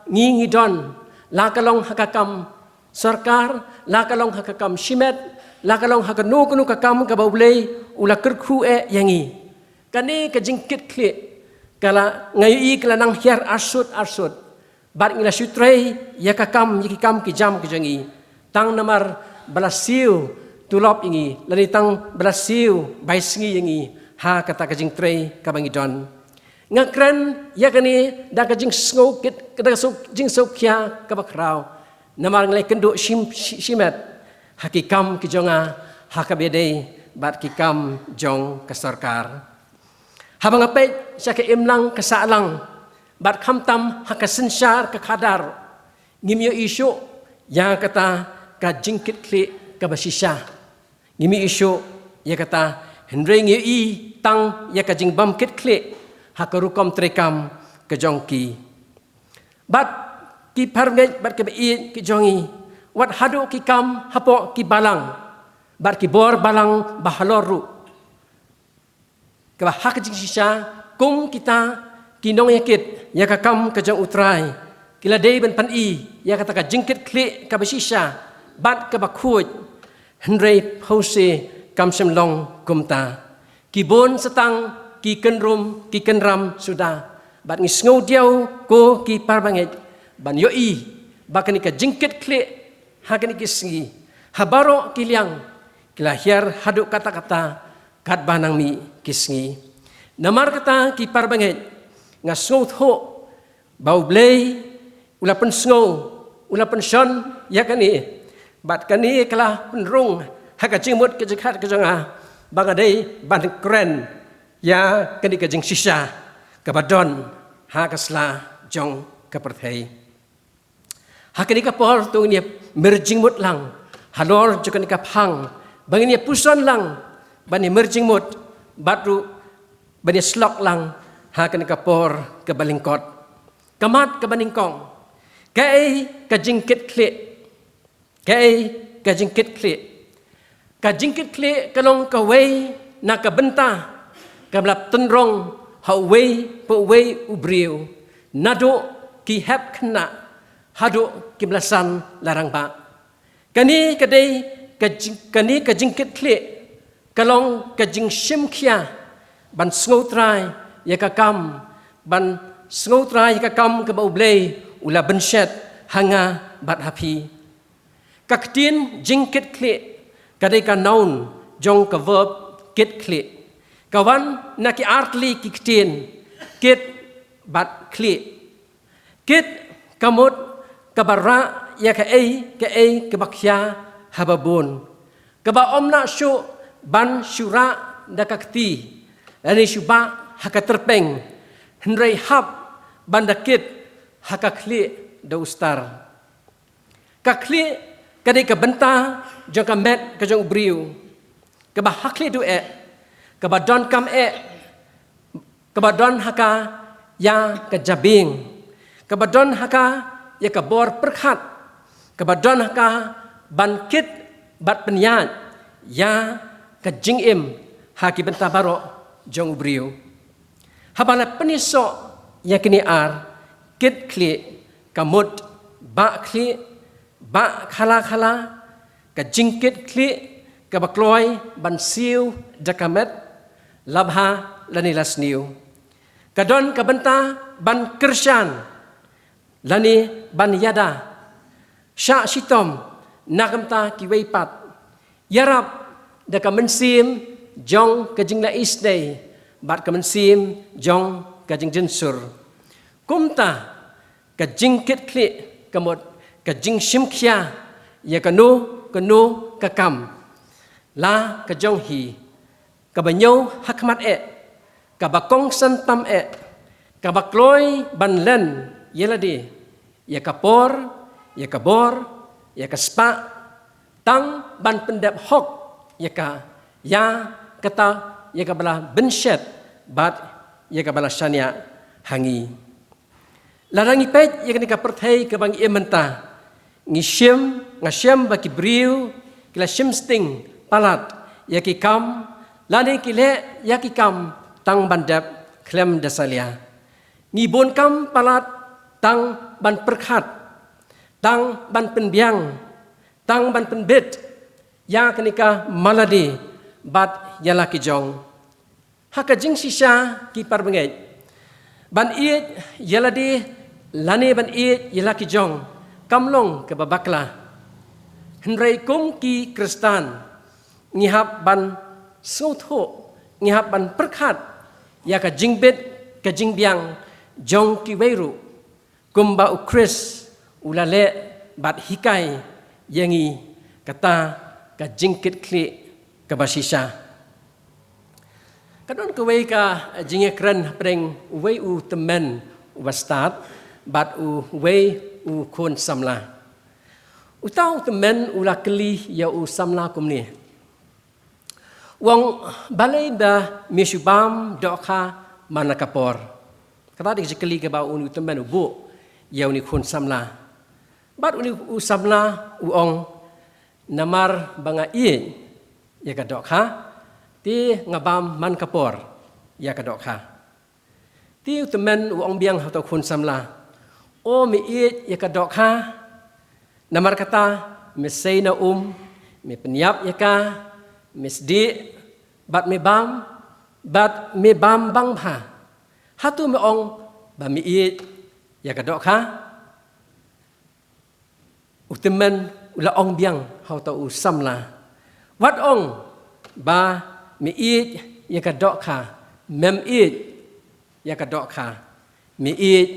ngi ngi don, la ka long ha ka kam sorkar, la ka long ha ka kam shimet, la ka long ha kano kano ka kam kaba U Blei u la kyrkhu eh ïa ngi, kane ka jingkitkhlieh ka la, nga ïohi ka la nang hiar arsut arsut. Bad ngi la shu trei ïa ka kam, ïa ki kam ki jam ki jong ngi, Tang namar ba la siew tulop ïa ngi, lane tang ba la siew bai sngi ïa ngi ha kata ka jingtrei kaba ngi don. Nga kren ïa kane da ka jingsngew kit, da ka suk, jingsngewkhia kaba khraw. Namar nga la ïakynduh shim, shi-, shimet ha ki kam ki jong nga, ha kaba ïadei bad ki kam jong ka sorkar. Haba nga peit sha ka imlang ka sahlang, bad khamtam ha ka synshar ka khadar, ngim ïohi shuh ïa kata ka jingkitkhlieh kaba shisha. Ngim ïohi shuh ïa kata, hynrei ngi ïohi tang ïa ka jingbym kitkhlieh ha ka rukom treikam ka jong ki. Bad ki parabangeit bad ki baieit ki jong ngi, wat haduh ki kam hapoh ki balang bad ki bor balang ba halor ruh, kaba ha ka jingshisha, kum kita ki nongïakit ïa ka kam ka jong U Trai, ki la dei ban pyni ïa kata ka jingkitkhlieh kaba shisha bad kaba khuid. Hynrei phewse kam shym long kumta. Ki bun sa tang ki kynrum ki kynram suda, bad ngi sngewdiaw ko ki parabangeit ban ïohi ba kane ka jingkitkhlieh ha kine ki sngi, ha baroh ki liang, ki la hiar haduh katta katta katba nang mih ki sngi. Namar kata ki parabangeit, nga sngewthuh ba U Blei u la pynsngew, u la pynshon ïa kane, bad kane ka la pynrung ha ka jingmut ka jingkhat ka jong nga ba nga dei ban kren ïa kane ka jingshisha kaba don ha ka sla jong ka pyrthei. Ha kane ka por to ngin ïa mir jingmut lang halor jong kane ka phang, ba ngin ïa puson lang ban ïa mir jingmut, bad ruh ban ïa slok lang ha kane ka por kaba lyngkot. Ka mat kaba nyngkong, kaei ka jingkitkhlieh? Kaei ka jingkitkhlieh? Ka jingkitkhlieh ka long kawei na ka bynta kaba la tynrong ha uwei pa uwei u briew, naduh ki hep khynnah haduh kiba la san la rangbah. Kane ka dei ka jing-, kane ka jingkitkhlieh ka long ka jingshim khia ban sngewtrai ïa ka kam, ban sngewtrai ïa ka kam kaba U Blei u la bynshet ha nga bad ha phi. Ka ktien jingkitkhlieh ka dei ka noun jong ka verb kitkhlieh. Ka wan na ki artylli ki ktien kit bad khlieh. Kit ka mut kaba rah ïa kaei kaei kaba khia haba bun, kaba ym lah shuh ban shu rah da ka kti lane shu bah ha ka tyrpeng, hynrei hap ban da kit ha ka khlieh da u star. Ka khlieh ka dei ka bynta jong ka met ka jong u briew, kaba ha khlieh duh eh, kaba donkam eh, kaba don ha ka ïa ka jabieng, kaba don ha ka ïa ka bor pyrkhat, kaba don ha ka ban kit bad pynïaid ïa ka jingim ha ki bynta baroh jong u briew. Haba la pynïasoh ïa kine ar, kitkhlieh, ka mut bah khlieh, bah khala khala, ka jingkitkhlieh kaba kloi ban siew da ka met, la bha lane la sniew. Ka don ka bynta ban kyrshan lane ban ïada, shah shitom na ka bynta kiwei pat, ïarap da ka mynsiem jong ka jingla isynei bad ka mynsiem jong ka jingjynsur. Kumta ka jingkitkhlieh ka mut ka jingshim khia ïa kano kano ka kam, la ka jong hi, kaba ñiew ha khmat eh, kaba kongsan tam eh, kaba kloi ban len ïa lade, ïa ka por, ïa ka bor, ïa ka spah, tang ban pyndep hok ïa ka, ïa kata, ïa kaba la bynshet bad ïa kaba la shaniah ha ngi. Lada ngi peit ïa kane ka pyrthei kaba ngi im mynta, ngi shem, nga shem ba ki briew ki la shim sting palat ïa ki kam, lane ki leh ïa ki kam tang ban dep khlem da salia. Ngi bun kam palat tang ban pyrkhat, tang ban pynbiang, tang ban pynbit ïa kane ka malade bad ïa la ki jong. Ha ka jingshisha ki parabangeit, ban ïeit ïa lade lane ban ïeit ïa la ki jong kam long kaba bakla. Hynrei kum ki Khristan, ngi hap ban sngewthuh, ngi hap ban pyrkhat ïa ka jingbit, ka jingbiang jong kiwei ruh, kumba u Khrist u la leh bad hikai ïa ngi, kata ka jingkitkhlieh kaba shisha. Ka don kawei ka jingïakren hapdeng uwei u tymmen uba stad bad uwei u khun samla. Uta u tymmen u la kylli ïa u samla kumne. U ong, balei ba me shu bam dohkha man la ka por? Kata dei ka jingkylli kaba uni u tymmen u buh ïa uni u khun samla. Bad uni u samla u ong, namar ba nga ïeit ïa ka dohkha, te nga bam man ka por ïa ka dohkha. Te u tymmen u ong biang ha uta u khun samla, o me ïeit ïa ka dohkha, namar kata me sei na um, me pynïap ïa ka, me sdieh, bad me bam, bad me bam bang bha. Hato me ong ba me ïeit ïa ka dohkha? U tymmen u la ong biang ha uta u samla, wat ong ba me ïeit ïa ka dohkha, mem ïeit ïa ka dohkha, me ïeit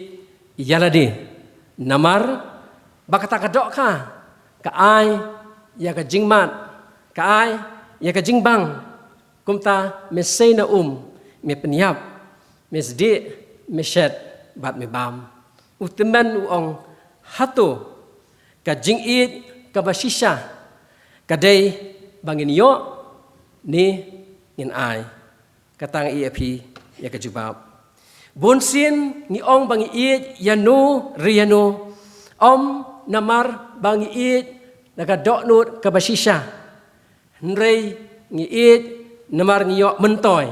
ïa lade. Namar ba kata ka dohkha ka ai ïa ka jingmad, ka ai ïa ka jingbang. Kumta me sei na um, me pynïap, me sdieh, me shet, bad me bam. U tymmen u ong, hato ka jingïeit kaba shisha ka dei ba ngin ïoh ne ngin ai? Kata nga ïa phi ïa ka jubab. Bun sien ngi ong ba ngi ïeit ïa no re ïa no, ym namar ba ngi ïeit na ka dohnud kaba shisha. Hynrei ngi ïeit namar ngi ïoh myntoi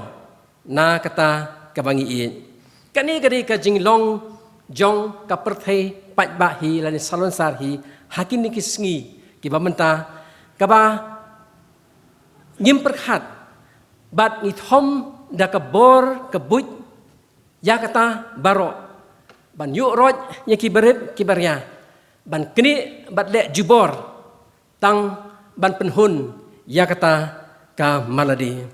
na kata kaba ngi ïeit. Kane ka dei ka jinglong jong ka pyrthei paidbah hi lane salonsar hi ha kine ki sngi kiba mynta, kaba ngim pyrkhat bad ngi thom da ka bor ka buit ïa kata baroh, ban ïuh roit ïa ki barit ki baria, ban knieh bad leh jubor tang ban pynhun ïa kata ka malade.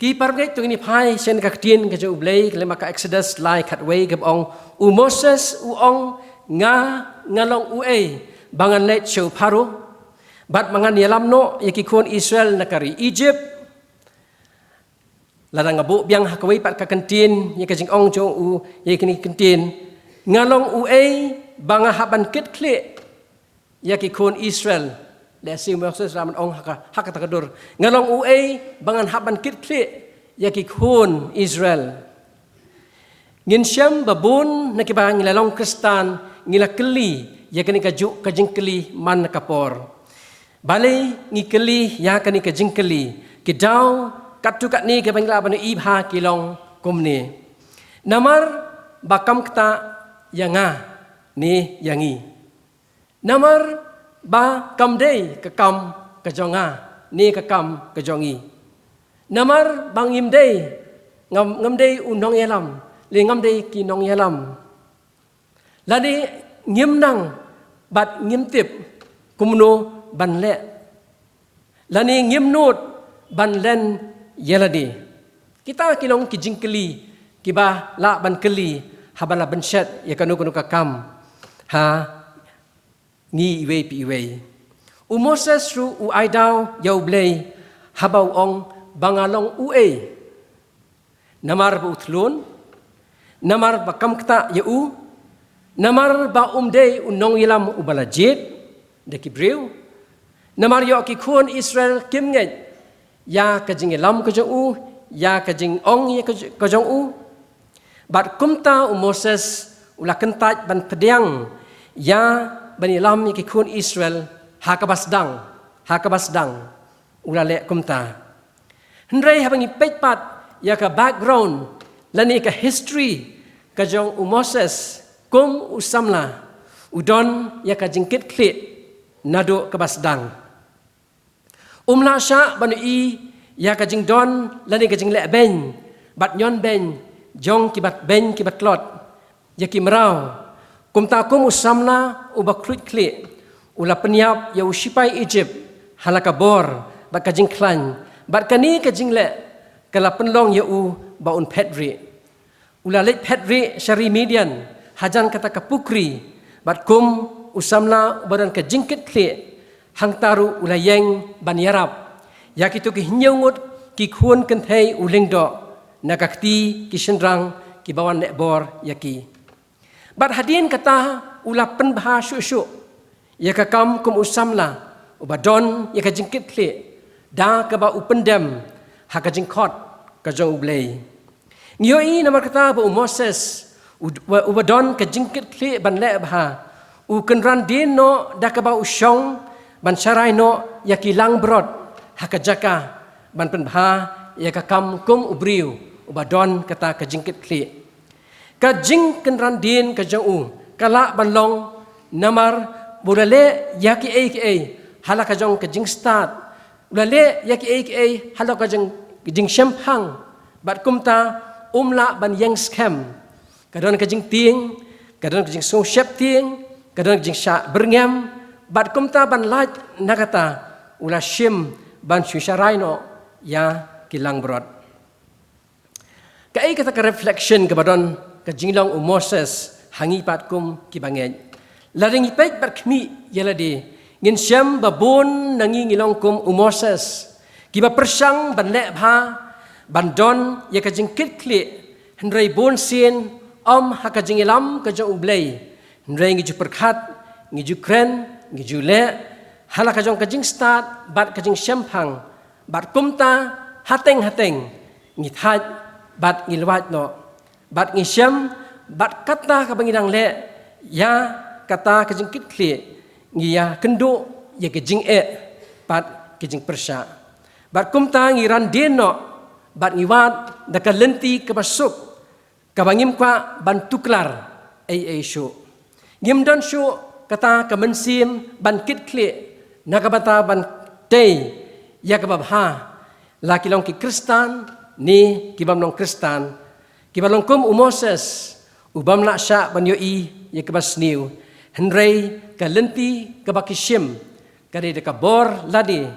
Ki parabangeit, to ngin ïa phai sha ka ktien ka jong U Blei, ka lem ha ka Exodus lai khatwei, kaba ong, u Moses u ong, nga, nga long uei ba ngan leit sha u Pharaoh bad ba ngan ïalam noh ïa ki khun Israel na ka ri Egypt? Lada nga buh biang ha kawei pat ka kyntien ïa ka jingong jong u ïa kine ki kyntien, nga long uei ba nga hap ban kitkhlieh ïa ki khun Israel? Lehse u Moses u la ong ha ka, ha kata ka dur, nga long uei ba ngan hap ban kitkhlieh ïa ki khun Israel? Ngin shem ba bun na kiba ngi la long Khristan ngi la kylli ïa kane kajuh ka jingkylli man la ka por. Balei ngi kylli ïa kane ka jingkylli? Ki daw katto katne kiba ngi lah ban ïohi bha ki long kumne. Namar ba kam ktah ïa nga ne ïa ngi? Namar ba kam dei ka kam ka jong nga ne ka kam ka jong ngi? Namar ba ngim dei, ngam, ngam dei u nongïalam, lane ngam dei ki nongïalam? Lane ngim nang bad ngim tip kumno ban leh? Lane ngim nud ban len ïa lade? Kita ki long ki jingkylli kiba lah ban kylli haba la bynshet ïa kano kano ka kam ha ngi iwei pa iwei. U Moses ruh u ai daw ïa U Blei haba u ong, ba nga long uei? Namar ba u thlun? Namar ba kam ktah ïa u? Namar ba um dei u nongïalam uba la jied da ki briew? Namar ïoh ki khun Israel kim ngeit ïa ka jingïalam ka jong u, ïa ka jingong ïa ka, ka jong u? Bad kumta u Moses u la kyntait ban pdiang ïa ban ïalam ïa ki khun Israel ha kaba sdang, ha kaba sdang u la leh kumta. Hynrei haba ngi peit pat ïa ka background lane ka history ka jong u Moses kum u samla, u don ïa ka jingkitkhlieh naduh kaba sdang. Um lah shah ban ïohi ïa ka jingdon lane ka jingleh beiñ bad ñion beiñ jong kiba beiñ kiba tlot ïa ki mraw. Kumta kum u samla uba khluit khlieh, u la pynïap ïa u shipai Egypt ha la ka bor bad ka jingkhlaiñ, bad kane ka jingleh ka la pynlong ïa u ba un phet rieh. U la leit phet rieh sha ri Midian hajan kata ka pukri, bad kum u samla uba don ka jingkitkhlieh, hangta ruh u la ïeng ban ïarap ïa kito ki hynñiew ngut ki khun kynthei u lyngdoh na ka kti ki shynrang kiba wan leh bor ïa ki. Bad hadien kata u la pynbha shuh shuh ïa ka kam kum u samla uba don ïa ka jingkitkhlieh, da kaba u pyndem ha ka jingkhot ka jong U Blei. Ngi ïohi namar kata ba u Moses, u-, uba, uba don ka jingkitkhlieh ban leh bha, u kynran dien noh da kaba u shong ban sharai noh ïa ki langbrot ha ka jaka ban pynbha ïa ka kam kum u briew uba don kata ka jingkitkhlieh. Ka jingkynran dien ka jong u ka lah ban long namar ba u la leh ïa kiei kiei ha la ka jong ka jingstad, u la leh ïa kiei kiei ha la ka jong ka jingshemphang, bad kumta um lah ban ïeng skhem. Ka don ka jingtieng, ka don ka jingsngewsheptieng, ka don ka jingshah byrngem, bad kumta ban lait na kata u la shim ban shu sharai noh ïa ki langbrot. Kaei kata ka reflection kaba don ka jinglong u Moses ha ngi pat kum kiba ngeit? Lada ngi peit bad khmih ïa lade, ngin shem ba bun na ngi ngi long kum u Moses, kiba pyrshang ban leh bha, ban don ïa ka jingkitkhlieh, hynrei bun sien ym ha ka jingïalam ka jong U Blei, hynrei ngi ju pyrkhat, ngi ju kren, ngi ju leh ha la ka jong ka jingstad bad ka jingshemphang, bad kumta hateng hateng ngi thait bad ngi lwait noh, bad ngi shem, bad kata kaba ngi dang leh ïa kata ka jingkitkhlieh, ngi ïa kynduh ïa ka jingeh bad ka jingpyrshah. Bad kumta ngi ran dien noh bad ngi wad da ka lynti kaba suk, kaba ngim kwah ban tuklar ei ei shuh. Ngim don shuh kata ka mynsiem ban kitkhlieh na ka bynta ban tei ïa kaba bha, la ki long ki Khristan ne ki bym long Khristan, kiba long kum u Moses, u bym lah shah ban ïohi ïa kaba sniew, hynrei ka lynti kaba ki shim ka dei da ka bor lade,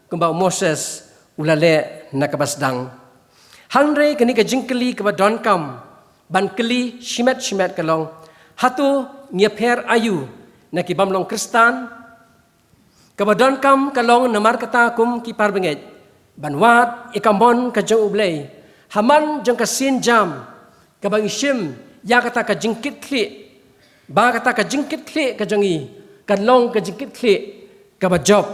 kumba u Moses u la leh na kaba sdang. Hynrei kane ka jingkylli kaba donkam ban kylli shimet shimet ka long, hato ngi ïapher aïu na ki bym long Khristan? Kaba donkam ka long namar kata kum ki parabangeit ban wad ïa ka mon ka jong U Blei ha man jong ka sienjam, kaba ngi shim ïa kata ka jingkitkhlieh, ba kata ka jingkitkhlieh ka jong ngi kan long ka jingkitkhlieh kaba jop.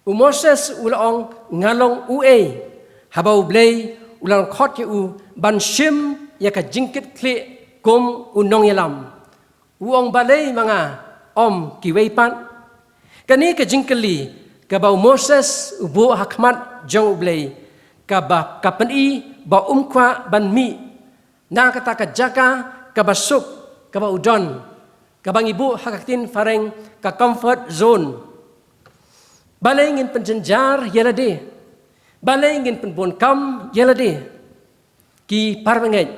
U Moses u la ong, nga long uei, haba U Blei u la khot ïa u ban shim ïa ka jingkitkhlieh kum u nongïalam? U ong, balei ma nga, ym kiwei pat? Kane ka jingkylli kaba u Moses u buh ha khmat jong U Blei, kaba ka pyni ba um kwah ban mih na kata ka jaka kaba suk kaba u don, kaba ngi buh ha ka ktien phareng ka comfort zone. Balei ngin pynjynjar ïa lade? Balei ngin pynbun kam ïa lade? Ki parabangeit,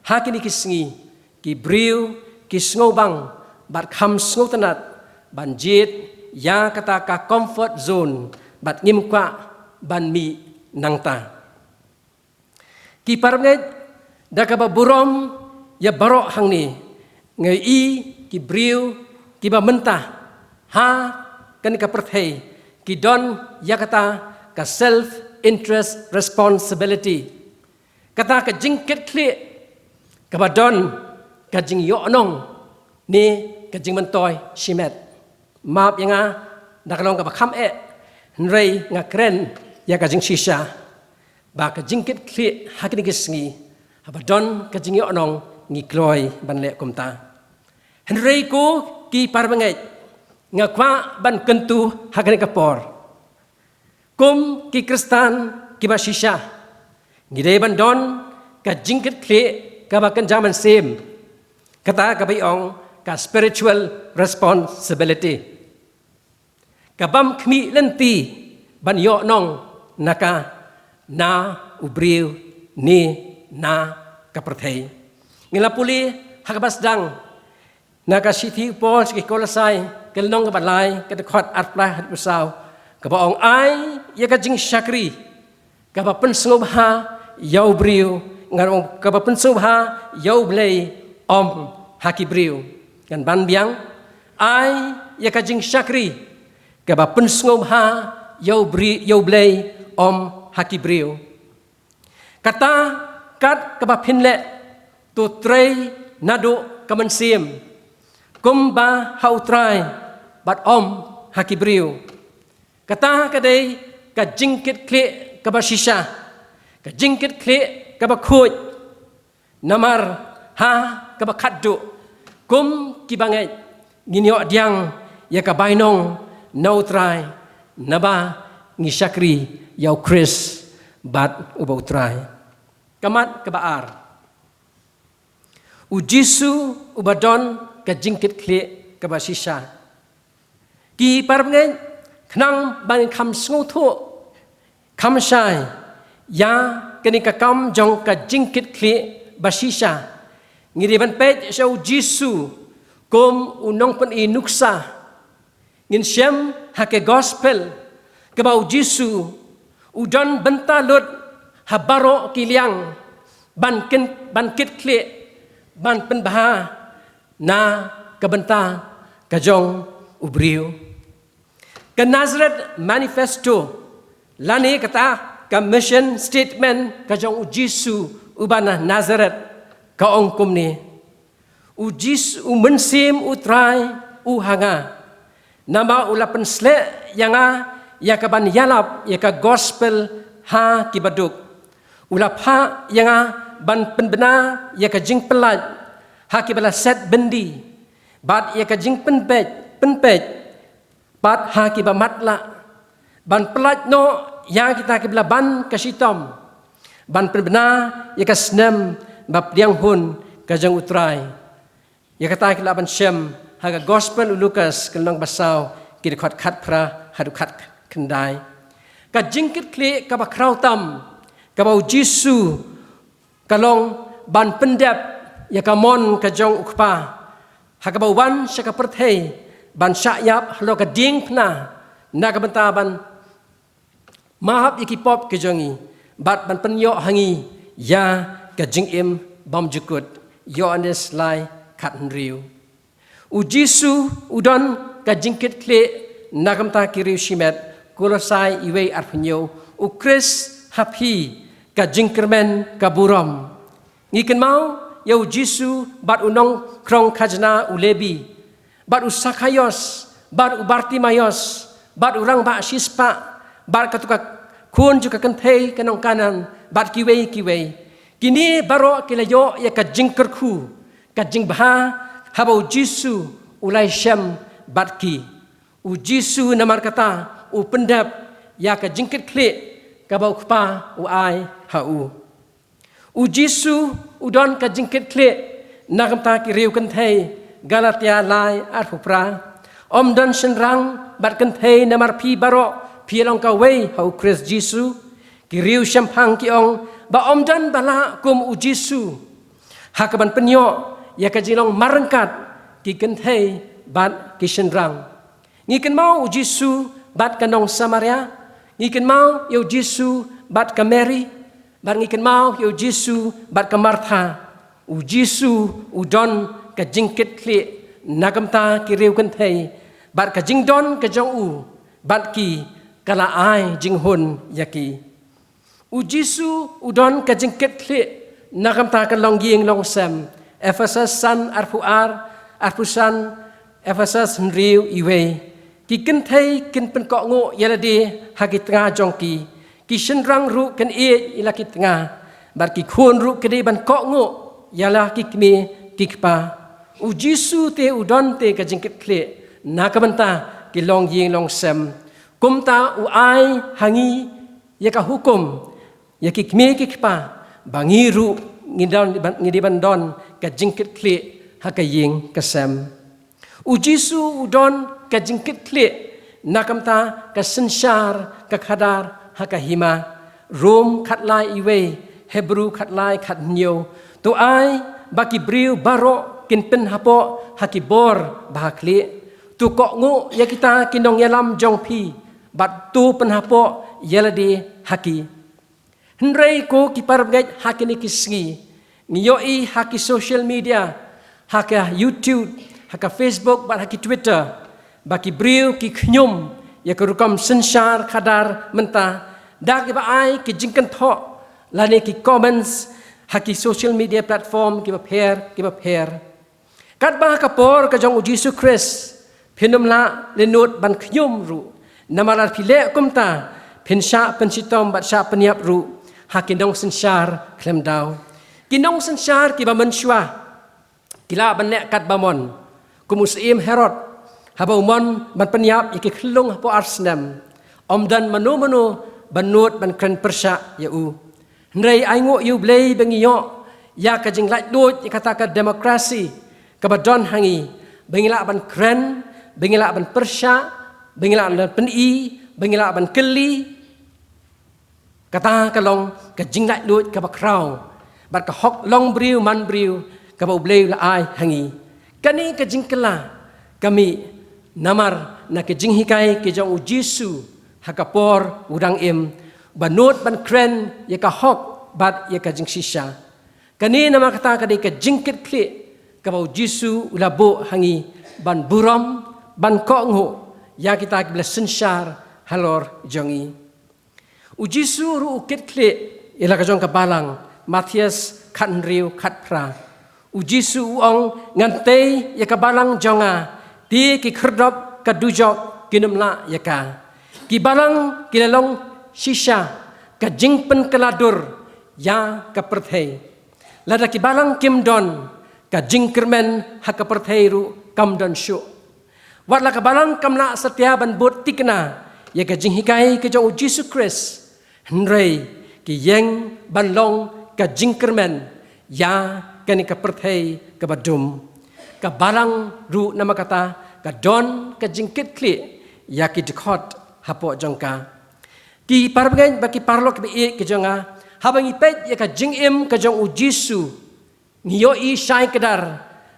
ha kine ki sngi ki briew ki sngewbang bad kham sngewtynnat ban jied ïa kata ka comfort zone bad ngim kwah ban mih nangta. Ki parabangeit, da kaba burom ïa baroh hangne, nga ïohi ki briew kiba mynta ha kane ka pyrthei ki don ïa kata ka self interest responsibility, kata ka jingkitkhlieh kaba don ka jingïohnong ne ka jingmyntoi shimet. Map ïa nga da ka long kaba kham eh, hynrei nga kren ïa ka jingshisha ba ka jingkitkhlieh ha kine ki sngi, haba don ka jingïohnong, ngi kloi ban leh kumta. Hynrei ko ki parabangeit, nga kwah ban kyntu ha kane ka por, kum ki Khristan kiba shisha, ngi dei ban don ka jingkitkhlieh kaba kynja mynsiem, kata kaba ong ka spiritual responsibility, ka bym khmih lynti ban ïohnong na ka, na u briew ne na ka pyrthei. Ngi la pule ha kaba sdang, Na ka shithi u Paul sha ki Kolosai, ka lynnong kaba lai, ka dkhot arphew lai haduh arphew saw, kaba ong, ai ïa ka jingshakri kaba pynsngewbha ïa u briew, ngan ong kaba pynsngewbha ïa u Blei, ym ha ki briew. Ngan ban biang, ai ïa ka jingshakri kaba pynsngewbha ïa u bri-, ïa u Blei, ym ha ki briew. Kata kat kaba phin leh, to trei naduh ka mynsiem, kumba ha u Trai, bad ym ha ki briew. Kata ka dei ka jingkitkhlieh kaba shisha, ka jingkitkhlieh kaba khuid. Namar ha kaba khatduh, kum ki bangeit, ngin ïoh pdiang ïa ka bainong na u Trai, naba ngi shakri ïa u Khrist bad uba u Trai. Ka mat kaba ar. U Jisu uba don ka jingkitkhlieh kaba shisha. Ki parabangeit, khnang ba ngin kham sngewthuh kham shai ïa kane ka kam jong ka jingkitkhlieh ba shisha, ngi dei ban peit sha u Jisu kum u nongpyni nuksa. Ngin shem ha ka gospel, kaba u Jisu u don bynta lut ha baroh ki liang ban kin, ban kitkhlieh, ban pynbha na ka bynta ka jong u briew. Ka Nazareth Manifesto, lane kata ka mission statement ka jong u Jisu uba na Nazareth, ka ong kumne: U Jisu, u Mynsiem u Trai u ha nga, namar u la pynsleh ïa nga ïa ka ban ïalap ïa ka gospel ha ki baduk. U la phah ïa nga ban pynbna ïa ka jingpyllait ha kiba la set byndi, bad ïa ka jingpynpeit, pynpeit pat ha kiba matlah, ban pyllait noh ïa kita kiba la ban ka shitom, ban pynbna ïa ka snem ba pdiang hun ka jong u Trai. Ïa kata ki lah ban shem ha ka gospel u Lukas, ka lynnong ba saw, ki dkhot khatphra haduh khatkhyndai. Ka jingkitkhlieh kaba khraw tam kaba u Jisu ka long ban pyndep ïa ka mon ka jong u Kpa, ha kaba u wan sha ka pyrthei ban shah ïap halor ka diengphna na ka bynta ban map ïa ki pop ki jong ngi, bad ban pynïoh ha ngi ïa ka jingim bymjukut. Ïoannis lai khathynriew. U Jisu u don ka jingkitkhlieh na ka bynta ki riew shimet, Kolosai wei arphew hynñiew. U Khrist ha phi ka jingkyrmen ka burom. Ngi kynmaw ïa u Jisu bad u nongkhrong khajna u Lebi, bad u Sakhaios, bad u Bartimaios, bad u rangbah shispah, bad kato ka khun jong ka kynthei ka nong Kanaan, bad kiwei kiwei. Kine baroh ki la ïoh ïa ka jingkyrkhu, ka jingbha, haba u Jisu u la ïashem bad ki. U Jisu namar kata u pyndep ïa ka jingkitkhlieh kaba u Kpa u ai ha u. U Jisu u don ka jingkitkhlieh na ka bynta ki riew kynthei, Galatia lai arphew phra. Ym don shynrang bad kynthei, namar phi baroh phi long kawei ha u Khrist Jisu. Ki riew shemphang ki ong ba ym don ba lah kum u Jisu ha ka ban pynïoh ïa ka jinglong marryngkat ki kynthei bad ki shynrang. Ngi kynmaw u Jisu bad ka nong Samaria, ngi kynmaw ïa u Jisu bad ka Mary, bad ngi kynmaw ïa u Jisu bad ka Martha. U Jisu u don ka jingkitkhlieh na ka bynta ki riew kynthei, bad ka jingdon ka jong u bad ki ka la ai jinghun ïa ki. U Jisu u don ka jingkitkhlieh na ka bynta ka longïing longsem. Ephesus san arphew ar, arphew san, Ephesus hynriew wei. Ki kynthei kin pynkohnguh ïa lade ha ki tnga jong ki. Ki shynrang ruh kin ïeit ïa la ki tnga, bad ki khun ruh ki dei ban kohnguh ïa la ki kmie ki kpa. U Jisu te u don te ka jingkitkhlieh na ka bynta ki longïing longsem. Kumta u ai ha ngi ïa ka hukum, ïa ki kmie ki kpa, ba ngi ruh ngi don, ngi dei ban don ka jingkitkhlieh ha ka ïing ka sem. U Jisu u don ka jingkitkhlieh na ka bynta ka synshar ka khadar ha ka hima. Rom khatlai wei, Hebru khatlai khathynñiew. To ai ba ki briew baroh kin pynhapoh ha ki bor ba ha khlieh. To kohnguh ïa kita ki nongïalam jong phi bad to pynhapoh ïa lade ha ki. Hynrei ko ki parabangeit, ha kine ki sngi ngi ïohi ha ki social media, ha ka YouTube, ha ka Facebook bad ha ki Twitter, ba ki briew ki khñium ïa ka rukom synshar khadar mynta da kiba ai ki jingkynthoh lane ki comments ha ki social media platform kiba pher kiba pher. Katba ha ka por ka jong U Jisu Khrist phin ym lah lyngnut ban khñium ruh, namar lada phi leh kumta phin shah pynshitom bad shah pynïap ruh ha ki nongsynshar khlem daw. Ki nongsynshar kiba mynshuwa ki lah ban leh katba mon, kum u syiem Herod, haba u mon ban pynïap ïa ki khyllung hapoh ar snem, ym don mano mano ban nud ban kren pyrshah ïa u. Hynrei ainguh ïa U Blei ba ngi ïoh ïa ka jinglaitluid ïa kata ka demokrasi kaba don ha ngi, ba ngi lah ban kren, ba ngi lah ban pyrshah, ba ngi lah ban pyni, ba ngi lah ban kylli. Kata ka long ka jinglaitluid kaba khraw bad ka hok long briew man briew kaba U Blei u la ai ha ngi. Kane ka jingkylla ka mih namar na ka jinghikai ka jong U Jisu ha ka por u dang im, ba nud ban kren ïa ka hok bad ïa ka jingshisha. Kane namar kata ka dei ka jingkitkhlieh kaba U Jisu u la buh ha ngi ban burom, ban kohnguh ïa kita kiba la synshar halor jong ngi. U Jisu ruh u kitkhlieh ïa la ka jong ka balang, Mathaios khathynriew khatphra. U Jisu u ong, ngan tei ïa ka balang jong nga, te ki khyrdop ka dujok kin ym lah ïa ka. Ki balang ki la long shisha ka jingpynkylla dur ïa ka pyrthei. Lada ki balang kim don, ka jingkyrmen ha ka pyrthei ruh kam don shuh. Wat la ka balang kam lah satia ban bud thikna ïa ka jinghikai ka jong U Jisu Khrist, hynrei ki ïeng ban long ka jingkyrmen ïa kane ka pyrthei kaba dum. Ka balang ruh namar kata ka don ka jingkitkhlieh ïa ki dkhot hapoh jong ka. Ki parabangeit bad ki paralok kiba ïeit ka jong nga, haba ngi peit ïa ka jingim ka jong U Jisu, ngi ïohi shai kdar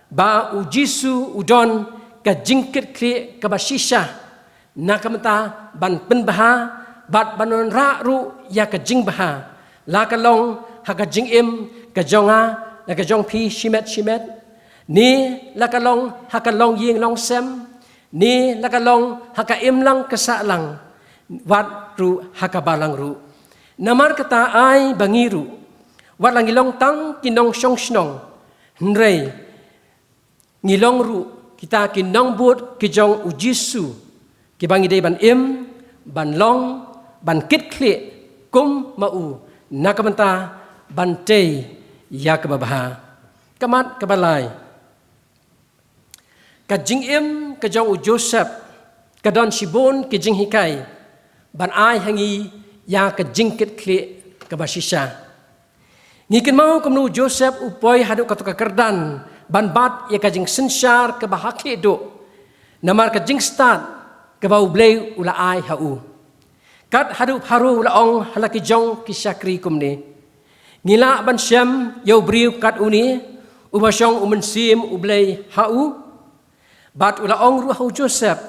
ba U Jisu u don ka jingkitkhlieh kaba shisha na ka bynta ban pynbha bad ban wanrah ruh ïa ka jingbha, la ka long ha ka jingim ka jong nga, la ka jong phi shimet shimet, ne la ka long ha ka longïing longsem, ne la ka long ha ka imlang ka sahlang, wat ruh ha ka balang ruh. Namar kata ai ba ngi ruh, wat la ngi long tang ki nongshong shnong, hynrei ngi long ruh kita ki nongbud ki jong U Jisu, kiba ngi dei ban im, ban long, ban kitkhlieh kum ma u na ka bynta ban tei ïa kaba bha. Ka mat kaba lai, ka jingim ka jong u Joseph ka don shibun ki jinghikai ban ai ha ngi ïa ka jingkitkhlieh kaba shisha. Ngi kynmaw kumno u Joseph u poi haduh kato ka kyrdan ban bat ïa ka jingsynshar kaba ha khlieh duh namar ka jingstad kaba U Blei u la ai ha u. Kat haduh Pharaoh u la ong ha la ki jong ki shakri kumne, ngi lah ban shem ïa u briew kat une uba shong U Mynsiem U Blei ha u? Bad u la ong ruh ha u Joseph,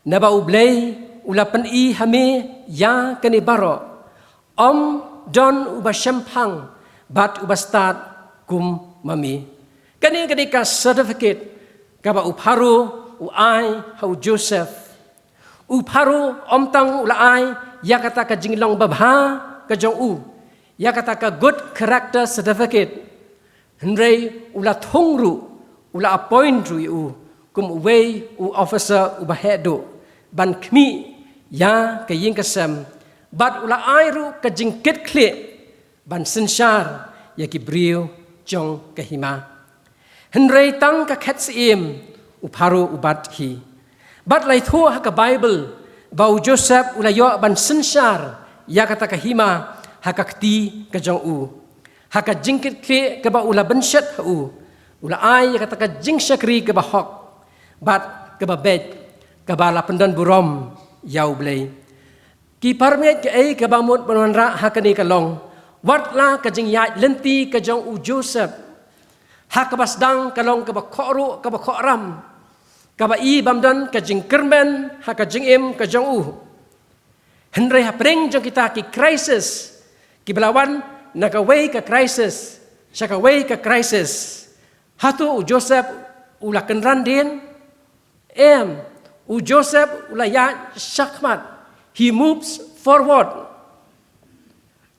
naba U Blei u la pyni ha me ïa kane baroh, ym don uba shemphang bad uba stad kum ma me. Kane ka dei ka certificate kaba u Pharaoh u ai ha u Joseph. U Pharaoh ym tang u la ai ïa kata ka jinglong babha ka jong u, ïa kata ka good character certificate, hynrei u la thung ruh, u la appoint ruh ïa u kum uwei u officer uba heh duh ban khmih ïa ka ïing ka sem, bad u la ai ruh ka jingkitkhlieh ban synshar ïa ki briew jong ka hima. Hynrei tang ka khet syiem u Pharaoh u bat hi. Bad la ïathuh ha ka Baibl ba u Joseph u la ïoh ban synshar ïa kata ka hima ha ka kti ka jong u. Ha ka jingkitkhlieh kaba u la bynshet ha u, u la ai ïa kata ka jingshakri kaba hok bad kaba beit, kaba la pyndon burom ïa U Blei. Ki parmeit, kaei kaba mut ban wanrah ha kane ka long, wat la ka jingïaid lynti ka jong u Joseph Ha kaba sdang ka long kaba khohruh, kaba khohram, kaba i bym don ka jingkyrmen ha ka jingim ka jong u. Hynrei hapdeng jong kita ki crisis, kiba la wan na kawei ka crisis sha kawei ka crisis, hato u Joseph u la kynran dien? Em, u Joseph u la ïaid shakhmat. He moves forward.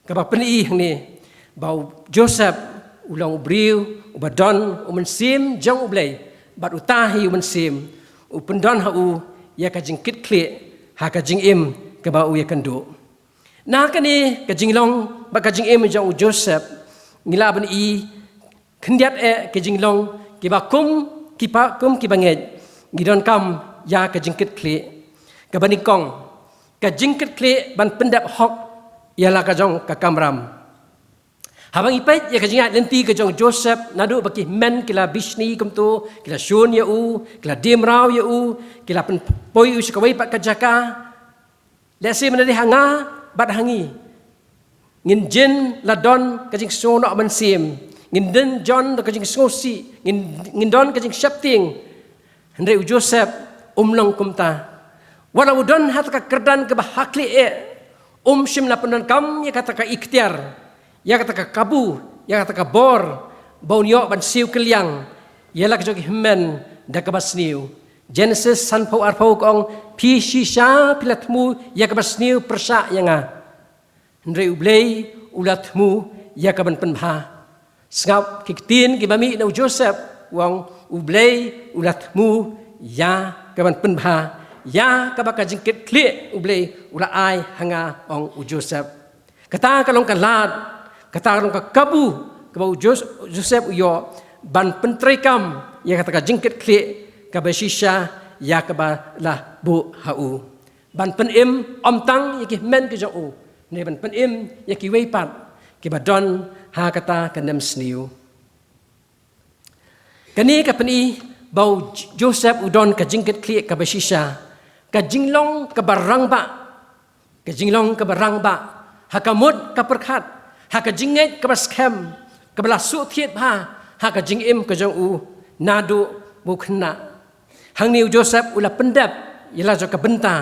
Kaba pyni hangne ba u Joseph u long u briew uba don u Mynsiem jong U Blei, bad uta hi u Mynsiem u pyndon ha u ïa ka jingkitkhlieh ha ka jingim kaba u ïakynduh. Na kane ka jinglong bad ka jingim jong u Joseph, ngi lah ban i khyndiat eh ki jinglong kiba kum, kiba kum kiba ngeit, ngi donkam ïa ka jingkitkhlieh. Kaba nyngkong, ka jingkitkhlieh ban pyndep hok ïa la ka jong ka kamram. Haba ngi peit ïa ka jingïaid lynti ka jong u Joseph, naduh ba ki hynmen ki la bishni kumto, ki la shun ïa u, ki la die mraw ïa u, ki la pynpoi u sha kawei pat ka jaka. Lehse mynta dei ha nga bad ha ngi, ngin jin la don ka jingsngew noh mynsiem, ngin jin don ka jingsngewsih, ngin, ngin don ka jingsheptieng. Hynrei u Joseph um long kumta. Wat la u don ha kata ka kyrdan kaba ha khlieh eh, um shym la pyndonkam ïa kata ka iktiar, ïa kata ka kabu, ïa kata ka bor ba un ïoh ban siew kylliang ïa la ka jong ki hynmen da kaba sniew. Genesis sanphew arphew ka ong, phi shisha phi la thmu ïa kaba sniew pyrshah ïa nga. Hynrei U Blei u la thmu ïa kaban pynbha. Sngap ki ktien kiba mih na u Joseph, u ong, U Blei u la thmu ïa kaban pynbha ïa kaba ka jingkitkhlieh U Blei u la ai ha nga, ong u Joseph. Kata ka long ka lad, kata ka long ka kabu kaba u Jos-, Joseph u ïoh ban pyntreikam ïa kata ka jingkitkhlieh kaba shisha ïa kaba la buh ha u. Ban pynim ym tang ïa ki hynmen ki jong u, ne ban pynim ïa kiwei pat kiba don ha kata ka nemsniew. Kane ka pyni ba u J-, Joseph u don ka jingkitkhlieh kaba shisha, ka jinglong kaba rangbah, ka jinglong kaba rangbah ha ka mut ka pyrkhat, ha ka jingngeit kaba skhem, kaba la shu thied bha ha ka jingim ka jong u naduh ba u khynnah. Hangne u Joseph u la pyndep ïa la jong ka bynta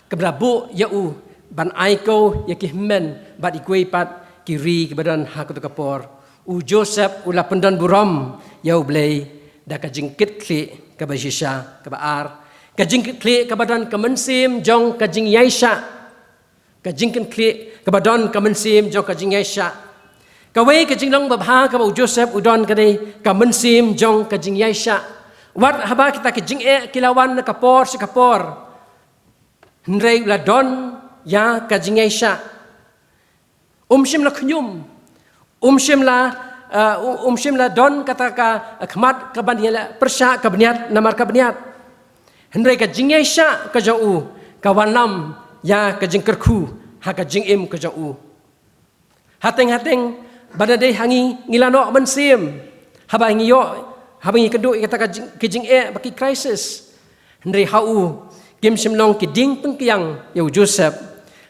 kaba la buh ïa u ban ai ko ïa ki hynmen bad ïa kiwei pat ki ri kiba don ha kato ka por. U Joseph u la pyndon burom ïa U Blei da ka jingkitkhlieh kaba shisha. Kaba ar, ka jingkitkhlieh kaba don ka mynsiem jong ka jingïaishah. Ka jingkitkhlieh kaba don ka mynsiem jong ka jingïaishah. Kawei ka jinglong babha kaba u Joseph u don ka dei ka mynsiem jong ka jingïaishah. Wat haba kita ki jingeh ki la wan na ka por sha ka por, hynrei u la don ïa ka jingïaishah. Um shym la khñium, um shym la, eh, um shym la don kata ka khmat kaban ïaleh pyrshah ka bniat namar ka bniat. Hynrei ka jingïaishah ka jong u ka wanlam ïa ka jingkyrkhu ha ka jingim ka jong u. Hateng hateng ba da dei ha ngi, ngi la noh mynsiem haba ngi ïoh, haba ngi kynduh ïa kata ka jing-, ka jingeh bad ki crisis. Hynrei ha u, kim shym long ki dieng pyngkiang ïa u Joseph.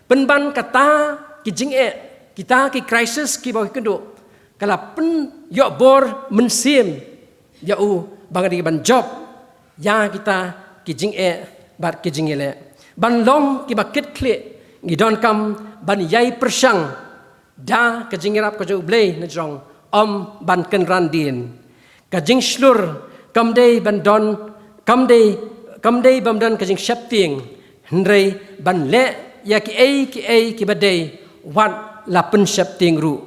Pynban kata ki jingeh, kita ki crisis kiba u kynduh, ka la pynïoh bor mynsiem ïa u ba ngi dei ban jop ïa kita ki jingeh bad ki jingïaleh. Ban long kiba kitkhlieh, ngi donkam ban ïai pyrshang da ka jingïarap ka jong U Blei na jrong, ym ban kynran dien. Ka jingshlur kam dei ban don, kam dei, kam dei ban don ka jingsheptieng, hynrei ban leh ïa kiei kiei kiba dei wat la pynsheptieng ruh.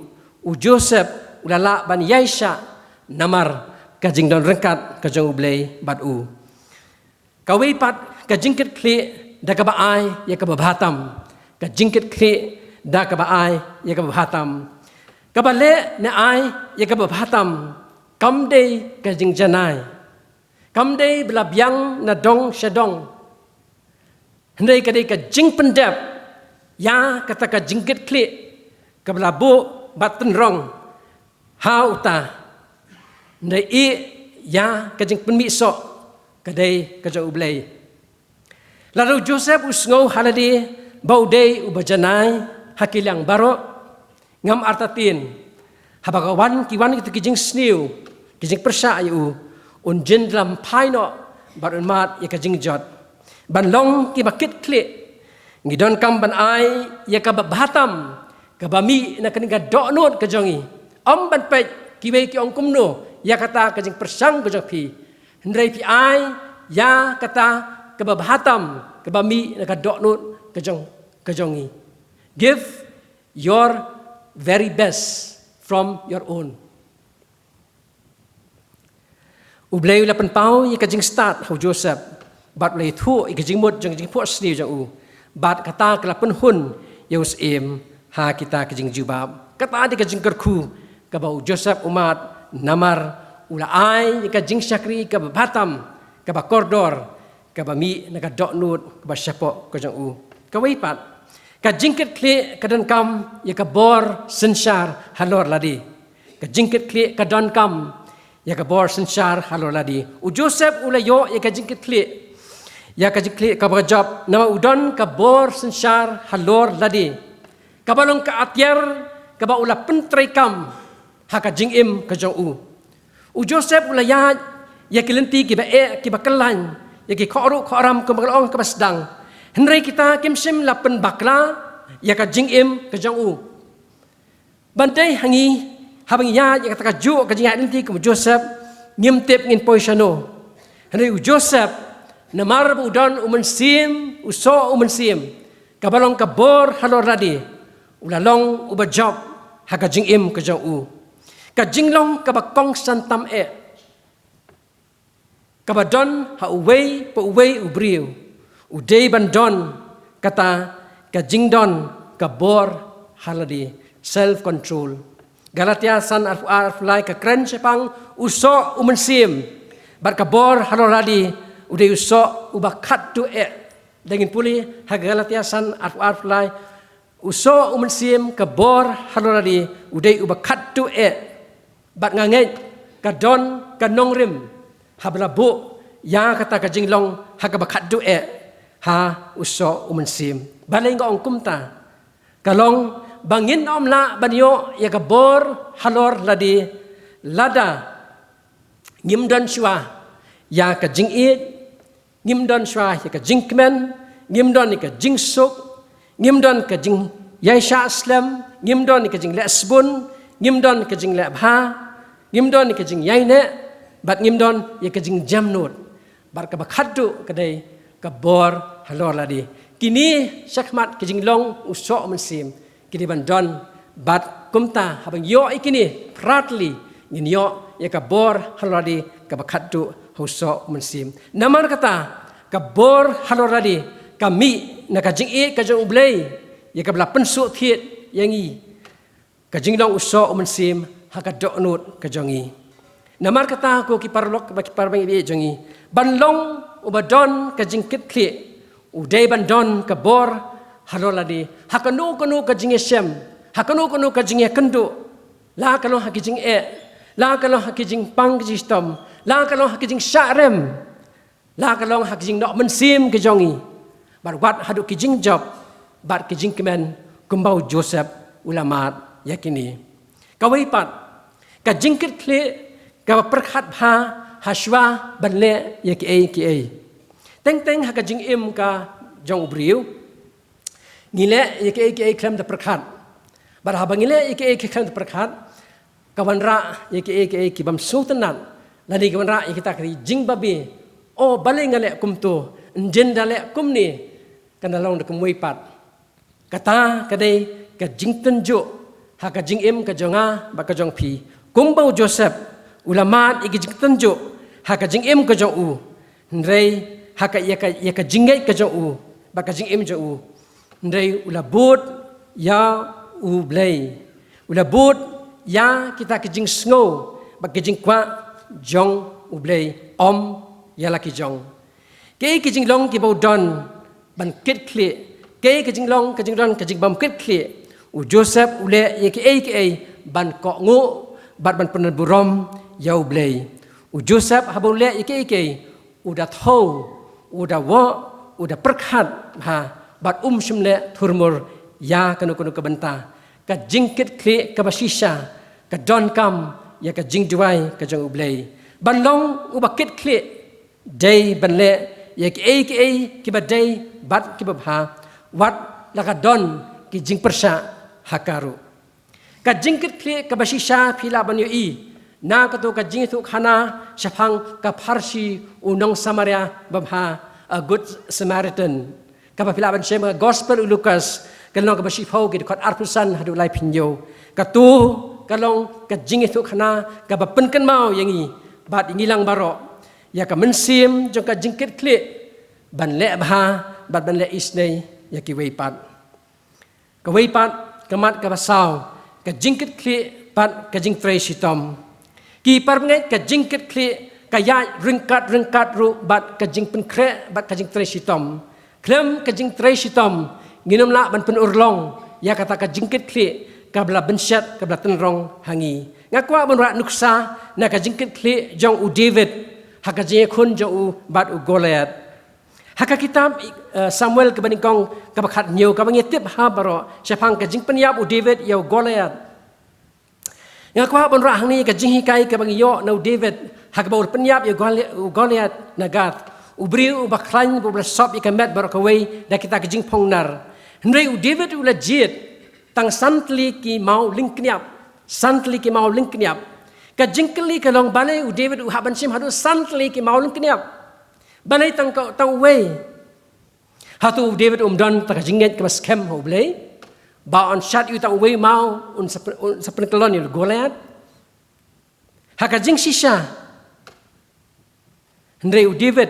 U Joseph u la lah ban ïaishah namar ka jingdon ryngkat ka jong U Blei bad u. Kawei pat, ka jingkitkhlieh da kaba ai ïa kaba bha tam. Ka jingkitkhlieh da kaba ai ïa kaba bha tam. Kaba leh ne ai ïa kaba bha tam kam dei ka jingjanai. Kam dei ba la biang na dong sha dong. Hynrei ka dei ka jingpyndep ïa kata ka jingkitkhlieh kaba la buh bad tynrong ha uta. Hynrei ïa ka jingpynmih soh ka dei ka jong U Blei. Lada u Joseph u sngew ha lade ba u dei uba janai ha ki liang baroh, ngam artatien haba ka wan, ki wan kita ki jingsniew, Ki jingpyrshah ïa u, un jin lam phai noh, bad un mad ïa ka jingjot. Ban long kiba kit khlieh, ngi donkam ban ai ïa kaba bha tam, kaba mih na kane ka dohnud ka jong ngi. Ym ban peit kiwei ki ong kumno ïa kata ka jingpyrshang ka jong phi. Hynrei phi ai ïa kata kaba bha tam, kaba mih na ka dohnud ka jong, ka jong ngi. Give your very best from your own. U Blei u la pynpaw ïa ka jingstad ha u Joseph, bad u la ïathuh ïa ka jingmut jong ka jingphohsniew jong u, bad kata ka la pynhun ïa u syiem ha kita ki jingjubab. Kata dei ka jingkyrkhu kaba u Joseph u mad, namar u la ai ïa ka jingshakri kaba bha tam, kaba kordor, kaba mih na ka dohnud kaba shapoh ka jong u. Kawei pat, ka jingkit khlieh ka donkam ïa ka bor synshar halor lade. Ka jingkit khlieh ka donkam ïa ka bor synshar halor lade. U Joseph u la ïoh ïa ka jingkit khlieh, ïa ka jingkit khlieh kaba jop, namar u don ka bor synshar halor lade, kaba long ka atiar kaba u la pyntreikam ha ka jingim ka jong u. U Joseph u la ïaid ïa ki lynti kiba eh, kiba kyllain, ïa ki khroh khram, kumba ka la ong kaba sdang. Hynrei kita kim shym la pynbakla ïa ka jingim ka jong u. Ban dei ha ngi, haba ngi ïaid ïa kata kajuh ka jingïaid lynti kum u Joseph, ngim tip ngin poi shano. Hynrei u Joseph, namar ba u don u mynsiem, u soh u mynsiem, kaba long ka bor halor lade, u la long uba jop ha ka jingim ka jong u. Ka jinglong kaba kongsan tam eh, kaba don ha uwei pa uwei u briew, u dei ban don kata ka jingdon ka bor halor lade, self control. Galatia san arphew ar, arphew lai ka kren shaphang u soh u mynsiem, bad ka bor halor lade u dei u soh uba khatduh eh. Lada ngin pule ha Galatia san arphew ar, arphew lai, u soh u mynsiem, ka bor halor lade, u dei uba khatduh eh. Bad nga ngeit ka don ka nongrim haba la buh ïa kata ka jinglong ha kaba khatduh eh ha u soh u mynsiem. Balei nga ong kumta? Ka long ba ngin ym lah ban ïoh ïa ka bor halor lade lada ngim don shuwa ïa ka jingïeit, ngim don shuwa ïa ka jingkmen, ngim don ïa ka jingsuk, ngim don ka jingïaishah slem, ngim don ïa ka jingleh sbun, ngim don ïa ka jingleh bha, ngim don ïa ka jingïaineh, bad ngim don ïa ka jingjemnud. Bad kaba khatduh ka dei ka bor halor lade. Kine shakhmat ka jinglong u soh u mynsiem, kine ban don, bad kumta haba ngi ïoh ïa kine, partly ngin ïoh ïa ka bor halor lade kaba khatduh ha u soh u mynsiem. Namar kata, ka bor halor lade ka mih na ka jingïeit ka jong u Blei ïa kaba la pynsuk thied ïa ngi, ka jinglong u soh u mynsiem ha ka dohnud ka jong ngi. Namar kata ko ki paralok bad ki parabangeit jong ngi, ban long uba don ka jingkit khlieh, u dei ban don ka bor halor lade ha kano kano ka jingïashem, ha kano kano ka jingïakynduh, la ka long ha ki jingeh, la ka long ha ki jingpang ki jingshitom, la ka long ha ki jingshah rem, la ka long ha ki jingnoh mynsiem ki jong ngi, bad wat haduh ki jingjop bad ki jingkmen, kumba u Joseph u la mad ïa kine. Kawei pat, ka jingkit khlieh kaba pyrkhat bha ha shuwa ban leh ïa kiei kiei. Teng teng ha ka jingim ka jong u briew, ngi leh ïa kiei kiei khlem da pyrkhat. Bad haba ngi leh ïa kiei kiei khlem da pyrkhat, ka wanrah ïa kiei kiei ki bym sngewtynnat, lane ka wanrah ïa kita ki jingbabe. O, balei nga leh kumto, ynda nga leh kumne, kan da long da kumwei pat. Kata ka dei ka jingtynjuh ha ka jingim ka jong nga bad ka jong phi. Kumba u Joseph u la mad ïa ka jingtynjuh ha ka jingim ka jong u, hynrei ha ka, ïa ka, ïa ka jingngeit ka jong u bad ka jingim jong u, hynrei u la bud ïa u Blei. U la bud ïa kita ki jingsngew bad ki jingkwah jong u Blei, ym ïa la ki jong. Kiei ki jinglong kiba u don ban kit khlieh, kiei ki jinglong, ki jingdon, ki jingbym kit khlieh? U Joseph u leh ïa kiei kiei ban kohnguh bad ban pynburom ïa u Blei. U Joseph haba u leh ïa kiei kiei, u da thew, u da wad, u da pyrkhat bha, bad um shym leh thurmur ïa kano kano ka bynta. Ka jingkit khlieh kaba shisha ka donkam ïa ka jingduwai ka jong U Blei. Ban long uba kit khlieh dei ban leh ïa kiei kiei kiba dei bad kiba bha, wat la ka don ki jingpyrshah ha ka ruh. Ka jingkit khlieh kaba shisha phi lah ban ïohi na kato ka jingïathuhkhana shaphang ka pharshi u nong Samaria babha, a Good Samaritan, kaba phi lah ban shem ha ka Gospel u Lukas, ka lynnong kaba shiphew, ki dkhot arphew san haduh laiphew hynñiew. Kato ka long ka jingïathuhkhana kaba pynkynmaw ïa ngi bad ïa ngi lang baroh ïa ka mynsiem jong ka jingkit khlieh ban leh bha bad ban leh isynei ïa kiwei pat. Kawei pat, ka mat kaba saw, ka jingkit khlieh bad ka jingtrei shitom. Ki parabangeit, ka jingkit khlieh ka ïaid ryngkat ryngkat ruh bad ka jingpynkhreh bad ka jingtrei shitom. Khlem ka jingtrei shitom ngin ym lah ban pynurlong ïa kata ka jingkit khlieh kaba la bynshet, kaba la tynrong ha ngi. Nga kwah ban rah nuksa na ka jingkit khlieh jong u David ha ka jingïakhun jong u bad u Goliath. Ha ka kitab, eh, Samuel kaba nyngkong kaba khathynñiew, kaba ngi tip ha baroh shaphang ka jingpynïap u David ïa u Goliath. Nga kwah ban rah hangne ka jinghikai kaba ngi ïoh na u David ha kaba u la pynïap ïa u Goli-, u Goliath na Gath, u briew uba khlaiñ, uba la sop ïa ka met baroh kawei da kita ki jingphong nar. Hynrei u David u la jied tang san tylli ki maw lyngkniap, san tylli ki maw lyngkniap. Ka jingkylli ka long, balei u David u hap ban shim haduh san tylli ki maw lyngkniap? Balei tang ka, tang uwei? Hato u David um don tang ka jingngeit kaba skhem ha U Blei ba un shad ïa u tang uwei maw, un sa pyn-, un sa pynkyllon ïa u Goliath? Ha ka jingshisha, hynrei u David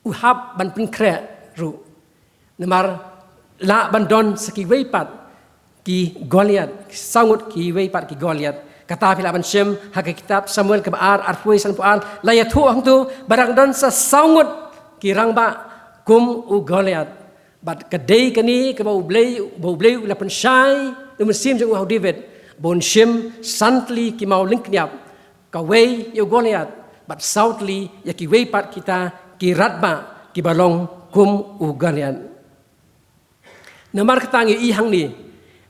u hap ban pynkhreh ruh. Namar lah ban don sa kiwei pat ki Goliath, saw ngut kiwei pat ki Goliath. Kata phi lah ban shem ha ka kitab Samuel kaba ar, arphew wei, sanphew ar, la ïathuh hangto ba dang don sa saw ngut ki rangbah kum u Goliath. Bad ka dei kane kaba U Blei, ba U Blei u la pynshai na u mynsiem jong u ha u David ba un shim san tylli ki maw lyngkniap, kawei ïa u Goliath bad saw tylli ïa kiwei pat kita ki rangbah kiba long kum u Goliath. Namar kata ngi ïohi hangne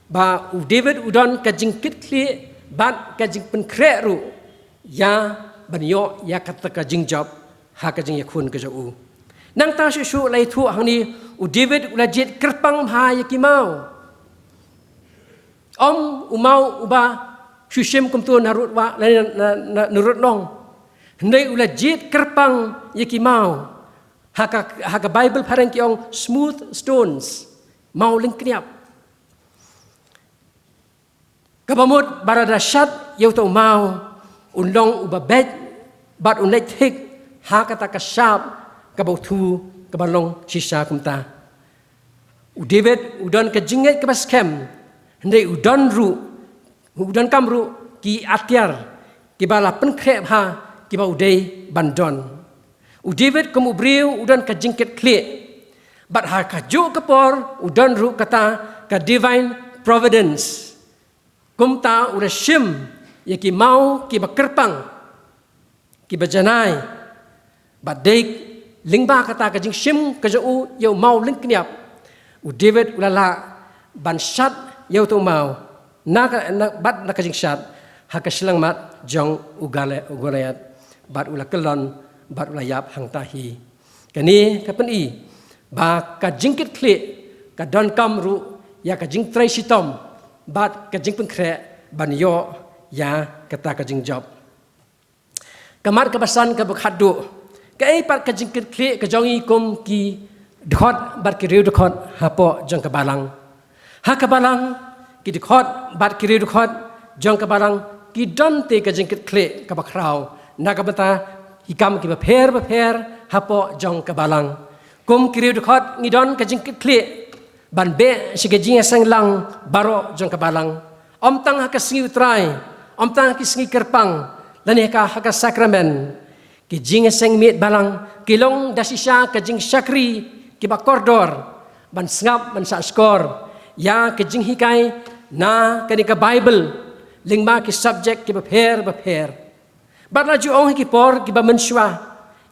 ba u David u don ka jingkit khlieh bad ka jingpynkhreh ruh ïa ban ïoh ïa kata ka jingjop ha ka jingïakhun ka jong u. Nangta shuh shuh la ïathuh hangne, u David u la jied kyrpang bha ïa ki maw. Ym u maw uba shu shim kumto na rud wah, na, na, na, na rud nong. Hynrei u la jied kyrpang ïa ki maw. Ha ka, ha ka Baibl phareng ki ong smooth stones, maw lyngkniap. Kaba mut ba lada shad ïa uto u maw, un long uba beit bad un leit thik ha kata ka shap kaba u thu, kaba long shisha kumta. U David u don ka jingngeit kaba skhem, hynrei u don ruh, u donkam ruh ki atiar kiba la pynkhreh bha, kiba u dei ban don. U David kum u briew u don ka jingkit khlieh. Bad ha kajuh ka por u don ruh kata ka divine providence. Kumta u la shim ïa ki maw kiba kyrpang, kiba janai. Bad dei lyngba kata ka jingshim ka jong u ïa u maw lyngkniap, u David u la lah ban shad ïa uto u maw na ka, na, bad na ka jingshad ha ka shyllangmat jong u Gale-, u Goliath. Bad u la kyllon bad u la ïap hangta hi. Kane ka pyni ba ka jingkit khlieh ka donkam ruh ïa ka jingtrei shitom bad ka jingpynkhreh ban ïoh ïa kata ka jingjop. Ka mat kaba san kaba khatduh. Kaei pat ka jingkit khlieh ka jong ngi kum ki dkhot bad ki riewdkhot hapoh jong ka balang? Ha ka balang, ki dkhot bad ki riewdkhot jong ka balang ki don te ka jingkit khlieh kaba khraw na ka bynta ki kam kiba pher bapher hapoh jong ka balang. Kum ki riewdkhot ngi don ka jingkit khlieh ban beh sha ki jingïaseng lang baroh jong ka balang. Ym tang ha ka sngi U Trai, ym tang ha ki sngi kyrpang, lane ka ha ka sakramen. Ki jingïaseng miet balang ki long da shisha ka jingshakri kiba kordor ban sngap, ban sah shkor ïa ka jinghikai na kane ka Baibl lyngba ki subject kiba pher bapher. Bad la ju ong ha ki por kiba mynshuwa,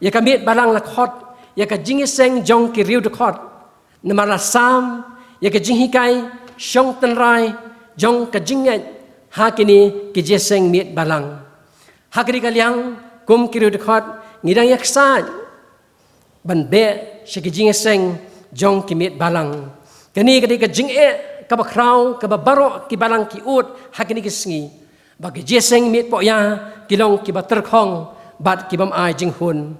ïa ka miet balang la khot ïa ka jingïaseng jong ki riewdkhot. Namar la sam ïa ka jinghikai shong tynrai jong ka jingngeit ha kine ki jingïaseng miet balang. Ha kane ka liang kum ki riew dkhot ngi dang ïaksaid ban beh sha ki jingïaseng jong ki miet balang. Kane ka dei ka jingeh kaba khraw kaba baroh ki balang ki ud ha kine ki sngi, ba ki jingïaseng miet pohïa ki long kiba tyrkhong bad kibym ai jinghun.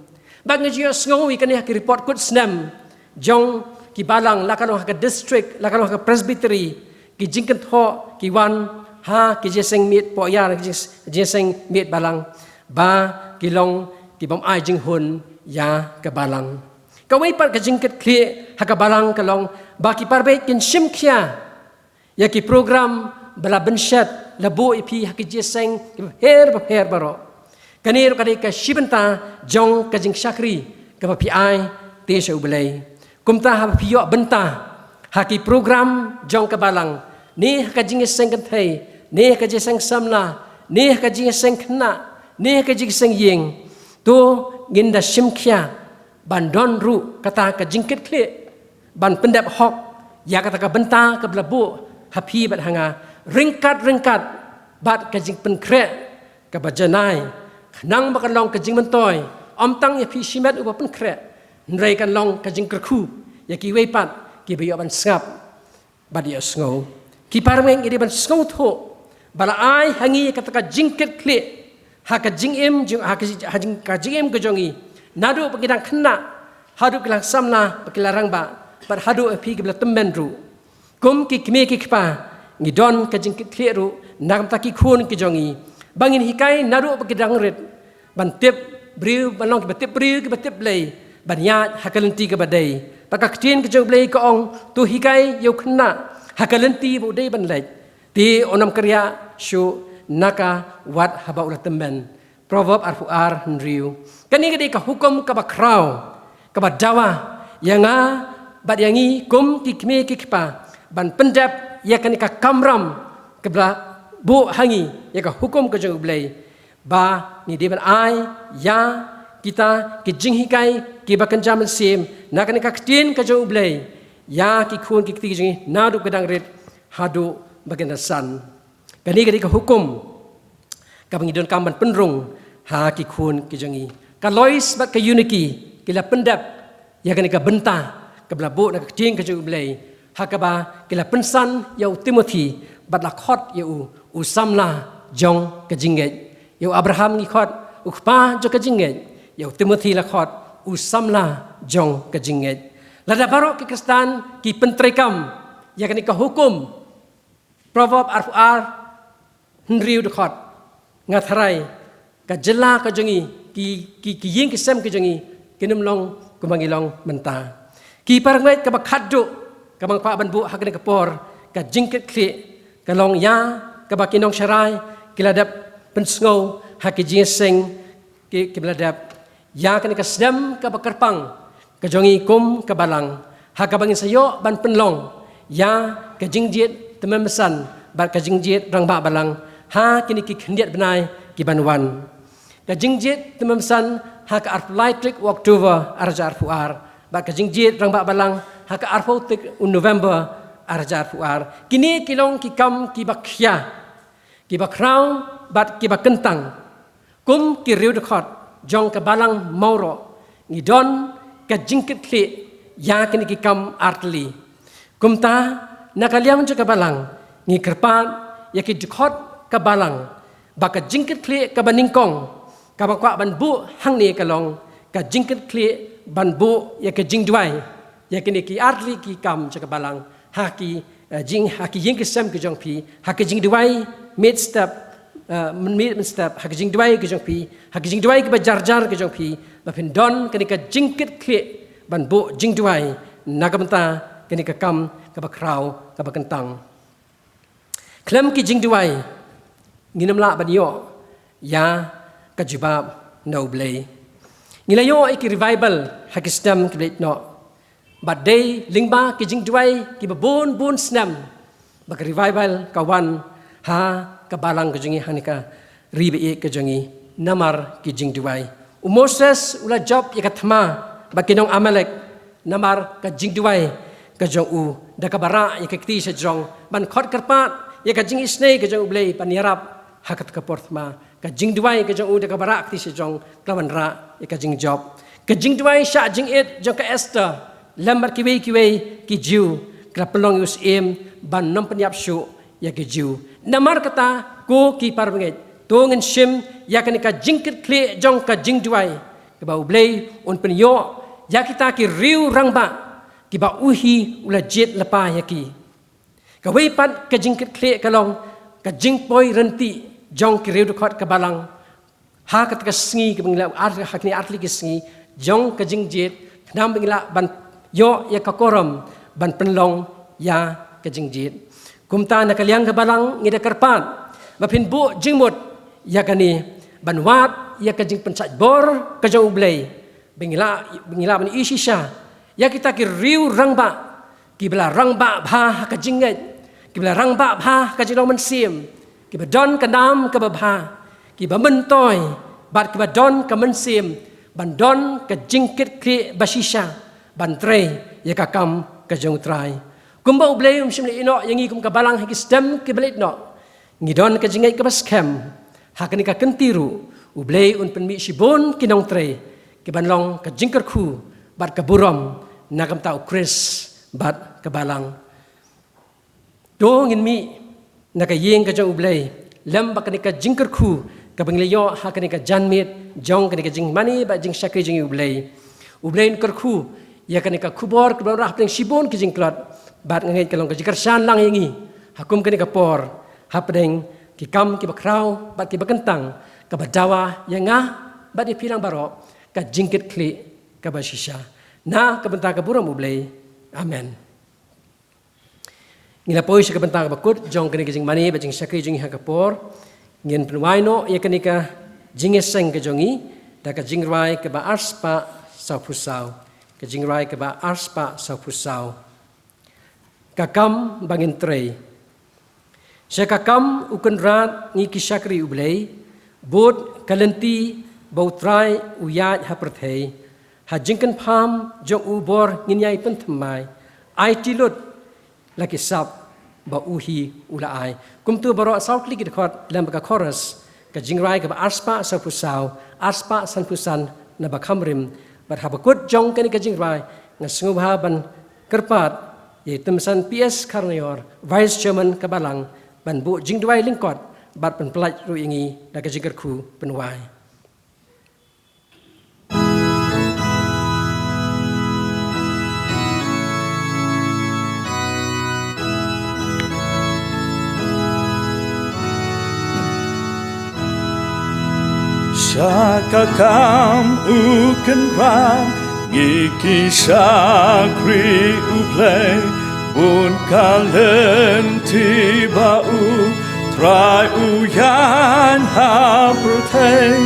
Bad ngi ju ïohsngew ïa kane ha ki report kut snem jong ki balang, la ka long ha ka district, la ka long ha ka presbytery, ki jingkynthoh ki wan ha ki jingïaseng miet pohïa, ki jing-, jingïaseng miet balang, ba ki long kibym ai jinghun ïa ka balang. Kawei pat ka jingkitkhlieh ha ka balang ka long ba ki para bangeit kin shim khia ïa ki program ba la bynshet, la buh ïa phi ha ki jingïaseng kiba pher ba pher baroh. Kane ruh ka dei ka shi bynta jong ka jingshakri kaba phi ai te sha U Blei. Kumta haba phi ïoh bynta ha ki program jong ka balang, ne ha ka jingïaseng kynthei, ne ha ka jingïaseng samla, ne ha ka jingïaseng khynnah, ne ha ka jingïaseng ïing, to ngin da shim khia ban don ruh kata ka jingkitkhlieh ban pyndep hok ïa kata ka bynta kaba la buh ha phi bad ha nga, ryngkat ryngkat bad ka jingpynkhreh kaba janai, khnang ba kan long ka jingmyntoi ym tang ïa phi shimet uba pynkhreh, hynrei kan long ka jingkyrkhu ïa kiwei pat kiba ïoh ban sngap bad ïohsngew. Ki para bangeit, ngi dei ban sngewthuh ba la ai ha ngi kata ka jingkitkhlieh ha ka jingim jong, ha ka, ha jing, ka jingim ka jong ngi, naduh ba ngi dang khynnah haduh ki la samla bad ki la rangbah, bad haduh ïa phi kiba la tymmen ruh. Kum ki kmie ki kpa, ngi don ka jingkitkhlieh ruh na ka bynta ki khun ki jong ngi, ba ngin hikai naduh ba ki dang rit ban tip briew, ban long kiba tip briew kiba tip Blei, ban ïaid ha ka lynti kaba dei. Bad ka ktien ka jong U Blei ka ong, to hikai ïa u khynnah ha ka lynti ba u dei ban leit, te un ym kyrïah shuh na ka wat haba u la tymmen. Proverb arphew ar hynriew. Kane ka dei ka hukum kaba khraw, kaba dawa ïa nga bad ïa ngi kum ki kmie ki kpa ban pyndep ïa kane ka kamram kaba la buh ha ngi ïa ka hukum ka jong U Blei, ba ngi dei ban ai ïa kita ki jinghikai kiba kynja mynsiem na kane ka ktien ka jong U Blei ïa ki khun ki kti ki jong ngi naduh ba ki dang rit haduh ba kin da san. Kane ka dei ka hukum kaba ngi donkam ban pynrung ha ki khun ki jong ngi. Ka Lois bad ka Eunike ki la pyndep ïa kane ka bynta kaba la buh na ka ktien ka jong U Blei, ha kaba ki la pynsan ïa u Timothi bad la khot ïa u, u samla jong ka jingngeit. Ïa u Abraham ngi khot u kpa jong ka jingngeit, ïa u Timothi la khot u samla jong ka jingngeit. Lada baroh ki Khristan ki pyntreikam ïa kane ka hukum, Proverb arphew ar hynriew dkhot, nga tharai ka jylla ka jong ngi, ki, ki, ki ïing ki sem ki jong ngi kin ym long kumba ngi long mynta. Ki para bangeit, kaba khatduh kaba nga kwah ban buh ha kane ka por, ka jingkitkhlieh ka long ïa kaba ki nongsharai ki la dep pynsngew ha ki jingïaseng ki, kiba la dep, ïa kane ka snem kaba kyrpang ka jong ngi kum ka balang, ha kaba ngin sa ïoh ban pynlong ïa ka jingjied tymmen basan bad ka jingjied rangbah balang ha kine ki khyndiat bnai ki ban wan. Ka jingjied tymmen basan ha ka arphew lai tarik u October ar hajar arphew ar, bad ka jingjied rangbah balang ha ka arphew tarik u November ar hajar arphew ar. Kine ki long ki kam kiba khia, kiba khraw bad kiba kyntang. Kum ki riew dkhot jong ka balang Mawroh, ngi don ka jingkitkhlieh ïa kine ki kam artylli. Kumta, na ka liang jong ka balang, ngi kyrpad ïa ki dkhot ka balang ba ka jingkitkhlieh kaba nyngkong kaba kwah ban buh hangne ka long ka jingkitkhlieh ban buh ïa ka jingduwai ïa kine ki artylli ki kam jong ka balang ha ki, eh, jing, ha ki ïing ki sem ki jong phi, ha ki jingduwai mynstep, eh, mynmiet mynstep, ha ki jingduwai ki jong phi, ha ki jingduwai kiba jar jar ki jong phi, ba phin don kane ka jingkitkhlieh ban buh jingduwai na ka bynta kane ka kam kaba khraw kaba kyntang. Khlem ki jingduwai, ngin ym lah ban ïoh ïa ka jubab na U Blei. Ngi la ïoh ïa ki revival ha ki snem kiba la ïaid noh. Bad dei lyngba ki jingduwai kiba bun bun snem ba ka revival ka wan ha ka balang ka jong ngi, ha kane ka ri ba ïeit ka jong ngi, namar ki jingduwai. U Moses u la jop ïa ka thma bad ki nong Amalek namar ka jingduwai ka jong u, da kaba rah ïa ka kti shajrong ban khot kyrpad ïa ka jingisynei ka jong U Blei ban ïarap ha kata ka por thma. Ka jingduwai ka jong u da kaba rah kti sha jong ka la wanrah ïa ka jingjop. Ka jingduwai shah jingit jong ka Esther lem bad kiwei kiwei ki Jiw ka la pynlong ïa u syiem ban nym pynïap shuh ïa ki Jiw. Namar kata, ko ki parabangeit, to ngin shim ïa kane ka jingkitkhlieh jong ka jingduwai, kaba U Blei un pynïoh ïa kita ki riew rangbah kiba u hi u la jied lypa ïa ki. Kawei pat ka jingkitkhlieh ka long ka jingpoi ryntih jong ki riew dkhot ka balang ha kata ka sngi kaba ngi la ar, ha kine artylli ki sngi jong ka jingjied, khnang ba ngi lah ban ïoh ïa ka korom ban pynlong ïa ka jingjied. Kumta na ka liang ka balang ngi da kyrpad ba phin buh jingmut ïa kane ban wad ïa ka jingpynshait bor ka jong U Blei, ba ngi lah, ba ngi lah ban ïohi shisha ïa kita ki riew rangbah kiba la rangbah bha ha ka jingngeit, kiba la rangbah bha ha ka jinglong mynsiem, kiba don ka nam kaba bha, kiba myntoi bad kiba don ka mynsiem ban don ka jingkitkhlieh ba shisha ban trei ïa ka kam ka jong U Trai. Kumba U Blei um shym la ïehnoh ïa ngi kum ka balang ha ki step kiba leit noh, ngi don ka jingngeit kaba skhem ha kane ka kynti ruh U Blei un pynmih shibun ki nongtrei kiban long ka jingkyrkhu bad ka burom na ka bynta U Khrist bad ka balang. To ngin mih na ka ïing ka jong U Blei lem bad kane ka jingkyrkhu kaba ngi la ïoh ha kane ka janmiet jong kane ka jingmane bad jingshakri jong ngi U Blei. U Blei un kyrkhu ïa kane ka khubor kaba la wanrah hapdeng shibun ki jingtlot, bad nga ngeit ka long ka jingkyrshan lang ïa ngi ha kum kane ka por hapdeng ki kam kiba khraw bad kiba kyntang, kaba dawa ïa nga bad ïa phi lang baroh ka jingkitkhlieh kaba shisha. Na ka bynta ka burom U Blei. Amen. Ngi la poi sha ka bynta kaba kut jong kane ka jingmane bad jingshakri jong ngi ha ka por. Ngin pynwai noh ïa kane ka jingïaseng ka jong ngi da ka jingrwai kaba arspah sawphew saw. Ka jingrwai kaba arspah sawphew saw. Ka kam ba ngin trei. Sha ka kam U Kynrad ngi ki shakri U Blei, bud ka lynti ba U Trai u ïaid ha pyrthei. Ha jingkyrpad jong u bor ngin ïai pynthymmai. Aiti lut la ki sap ba u hi u la ai. Kumta baroh saw tylli ki dkhot lem bad ka chorus, ka jingrwai kaba arspah sawphew saw, arspah sanphew san na ba kham rim. Bad ha ba kut jong kane ka jingrwai, nga sngewbha ban kyrpad ïa i Tymmen San P S Kharnaior, Vice Chairman ka balang, ban buh jingduwai lyngkot bad pynpyllait ruh ïa ngi da ka jingkyrkhu pynwai. Sha ka kam U Kynrad ngi ki shakri U Blei, bun ka lynti ba U Trai u ïaid ha pyrthei.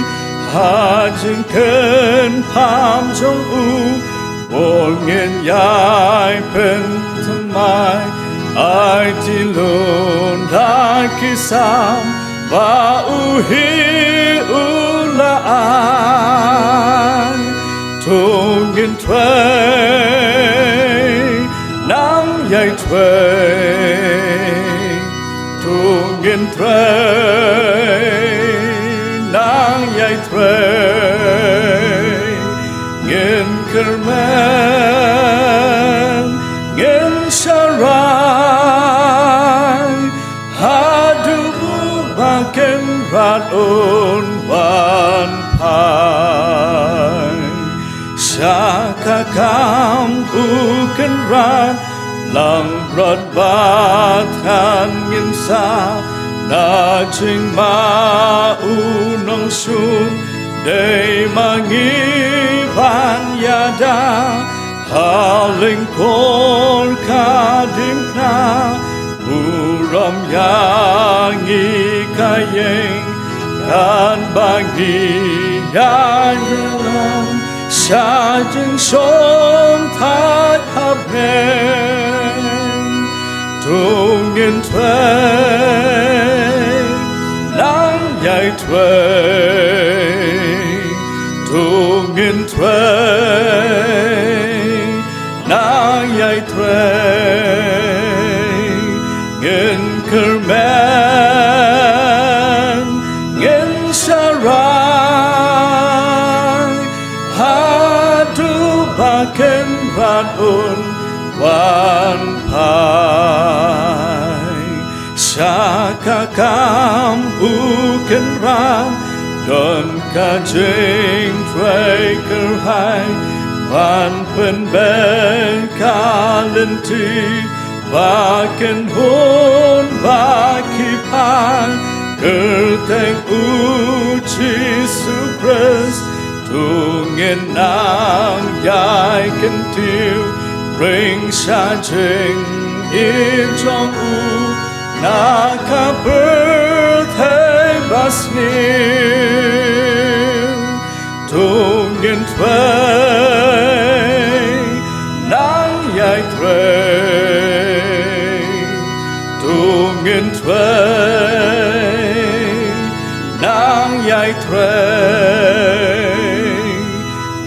Ha jingkyrpad jong u bor ngin ïai pynthymmai. Aiti lut la ki sap ba u hi u la ai. To ngin trei, nang ïai trei. To ngin trei, nang ïai trei. Ngin kyrmen, ngin sharai haduh ba U Kynrad un wan phai. Sha ka kam U Kynrad langbrot bad kan ngin sah na jingma u nongshun. Dei ma ngi ban ïada ha lyngkor ka diengphna, burom ïa ngi ka ïing, katba ngi ïaid ïalam sha jingshongthait hapdeng. To ngin trei, nang ïai trei. To ngin trei, nang ïai trei. Ngin kyrmen, U kynrad, don ka jingtrei kyrhai ban pynbeit ka lynti, ba kynhun ba ki phai kyrteng U Jisu Khrist. To ngin nang ïai kyntiew ring sha jingim jong U na ka pyrthei ba sniew. To ngin trei, nang ïai trei. To ngin trei, nang ïai trei.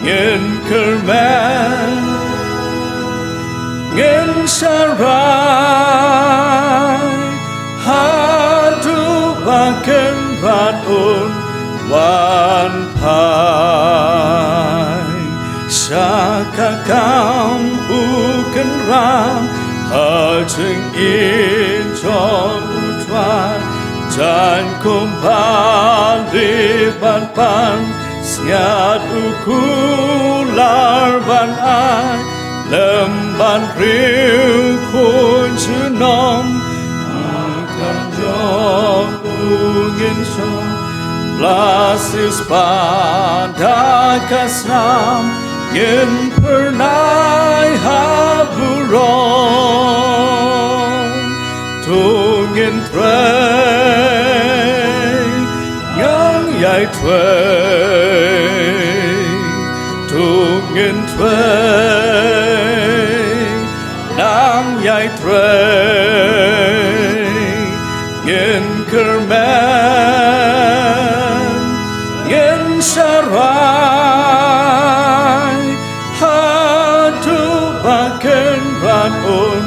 Ngin kyrmen, ngin sharai, haduh ba kynrad un wan phai. Sha ka kam u kynrad ha jingim jong U Trai, jan kumba lieh bad ban, sngiat u kular ban ai, lem bad riew khun junom, kam jong U ngin shong. Bless is pada ka snam, ngin phyrnai ha burom. To ngin trei, nang ïai trei. To ngin trei, nang ïai trei. Ngin kyrmen, ngin sharai, haduh ba kynrad un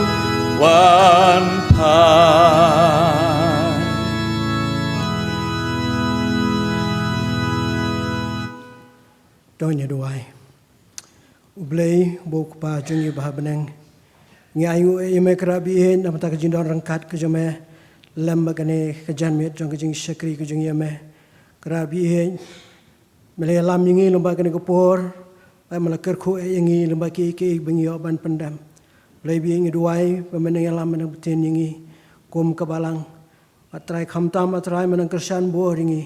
wan phai. To ngin ïa duwai. U Blei, U Kpa jong ngi ba ha bneng, ngi ainguh ïa Me, Kynrad ba ïeit, namar ka jingdon ryngkat ka jong Me lem bad kane ka janmiet jong ka jingshakri ka jong ngi ïa Me. Kynrad ba ïeit, Me la ïalam ïa ngi lyngba kane ka por, bad Me la kyrkhu ïa ngi lyngba kiei kiei ba ngi ïoh ban pyndem. Blei ba ïeit, ngi duwai ba Me nang ïalam, Me nang btin ïa ngi kum ka balang. Bad Trai, khamtam, A Trai, Me nang kyrshan bor ïa ngi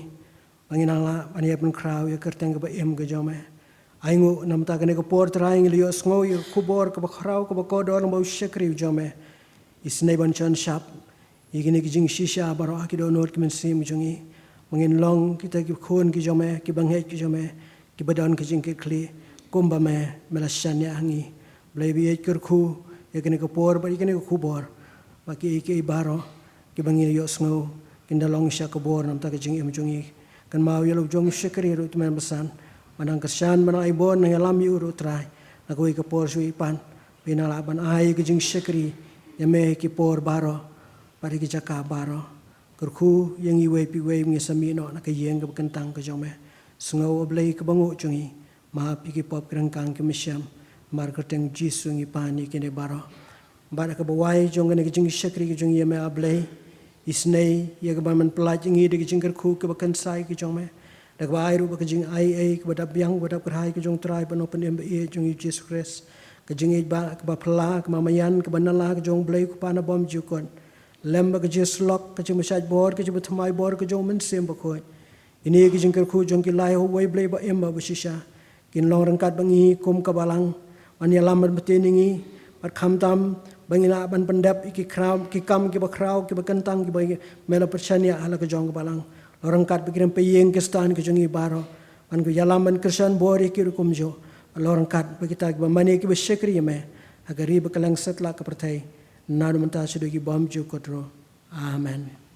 ba ngin nang lah ban ïa pynkhraw ïa ka kyrteng kaba im ka jong Me. Ainguh namar kane ka por, Trai, ngi la ïohsngew ïa ka khubor kaba khraw kaba kordor lyngba u shakri u jong Me. Isynei ban shon shap ïa kine ki jingshisha baroh ha ki dohnud ki mynsiem ki jong ngi, ba ngin long kita ki khun ki jong Me, ki bangeit ki jong Me, kiba don ka jingkitkhlieh kumba Me, Me la shaniah ha ngi. Blei ba ïeit, kyrkhu ïa kane ka por bad ïa kane ka khubor, ba kiei kiei baroh kiba ngi ïohsngew kin da long sha ka bor namar ka jingim jong ngi. Kynmaw ïa la u jong u shakri ruh, Tymmen Basan, ba nang kyrshan, ba nang ai bor, nang ïalam ïa u ruh, Trai, na kawei ka por shuh pat, ba nang lah ban ai ka jingshakri ïa Me ha ki por baroh bad ha ki jaka baroh. Kyrkhu ïa ngi iwei pa iwei ba ngi sa mih noh na ka ïing kaba kyntang ka jong Me. Sngew, A Blei, ka bynguh jong ngi, map ïa ki pop ki ryngkang ki mynsiem. Namar ka kyrteng Jisu ngi pan ïa kine baroh. Bad ha kaba wai jong kane ka jingshakri ka jong ngi ïa Me, A Blei, isynei ïa kaba Men pyllait ïa ngi da ki jingkyrkhu kiba kynsai ki jong Me, da kaba ai ruh ba ka jingai ei kaba dap biang, kaba dap kyrhai ka jong U Trai bad U Nongpynim ba ïeit jong ngi, U Jisu Khrist, ka jingïeit ba kaba phylla, kaba maïan, kaba nala ka jong U Blei U Kpa na bymjukut, lem bad ka jingïasyllok, ka jingpynshait bor, ka jingpynthymmai bor ka jong U Mynsiem Bakhuid. Kine ki jingkyrkhu jong ki lai ha uwei U Blei ba im bad ba shisha, kin long ryngkat bad ngi kum ka balang, ban ïalam ban btin ïa ngi, bad khamtam ba ngin lah ban pyndep ïa ki khraw, ki kam kiba khraw, kiba kyntang, kiba Me la pynshaniah ha la ka jong ka balang. Long ryngkat bad ki rynpei ïing ki stad ki jong ngi baroh, ban ïalam ban kyrshan bor ïa ki ruh kumjuh. Long ryngkat bad kita kiba mane kiba shakri ïa Me ha ka ri bad kylleng satlak ka pyrthei, naduh mynta shaduh ki bymjukut ruh. Amen.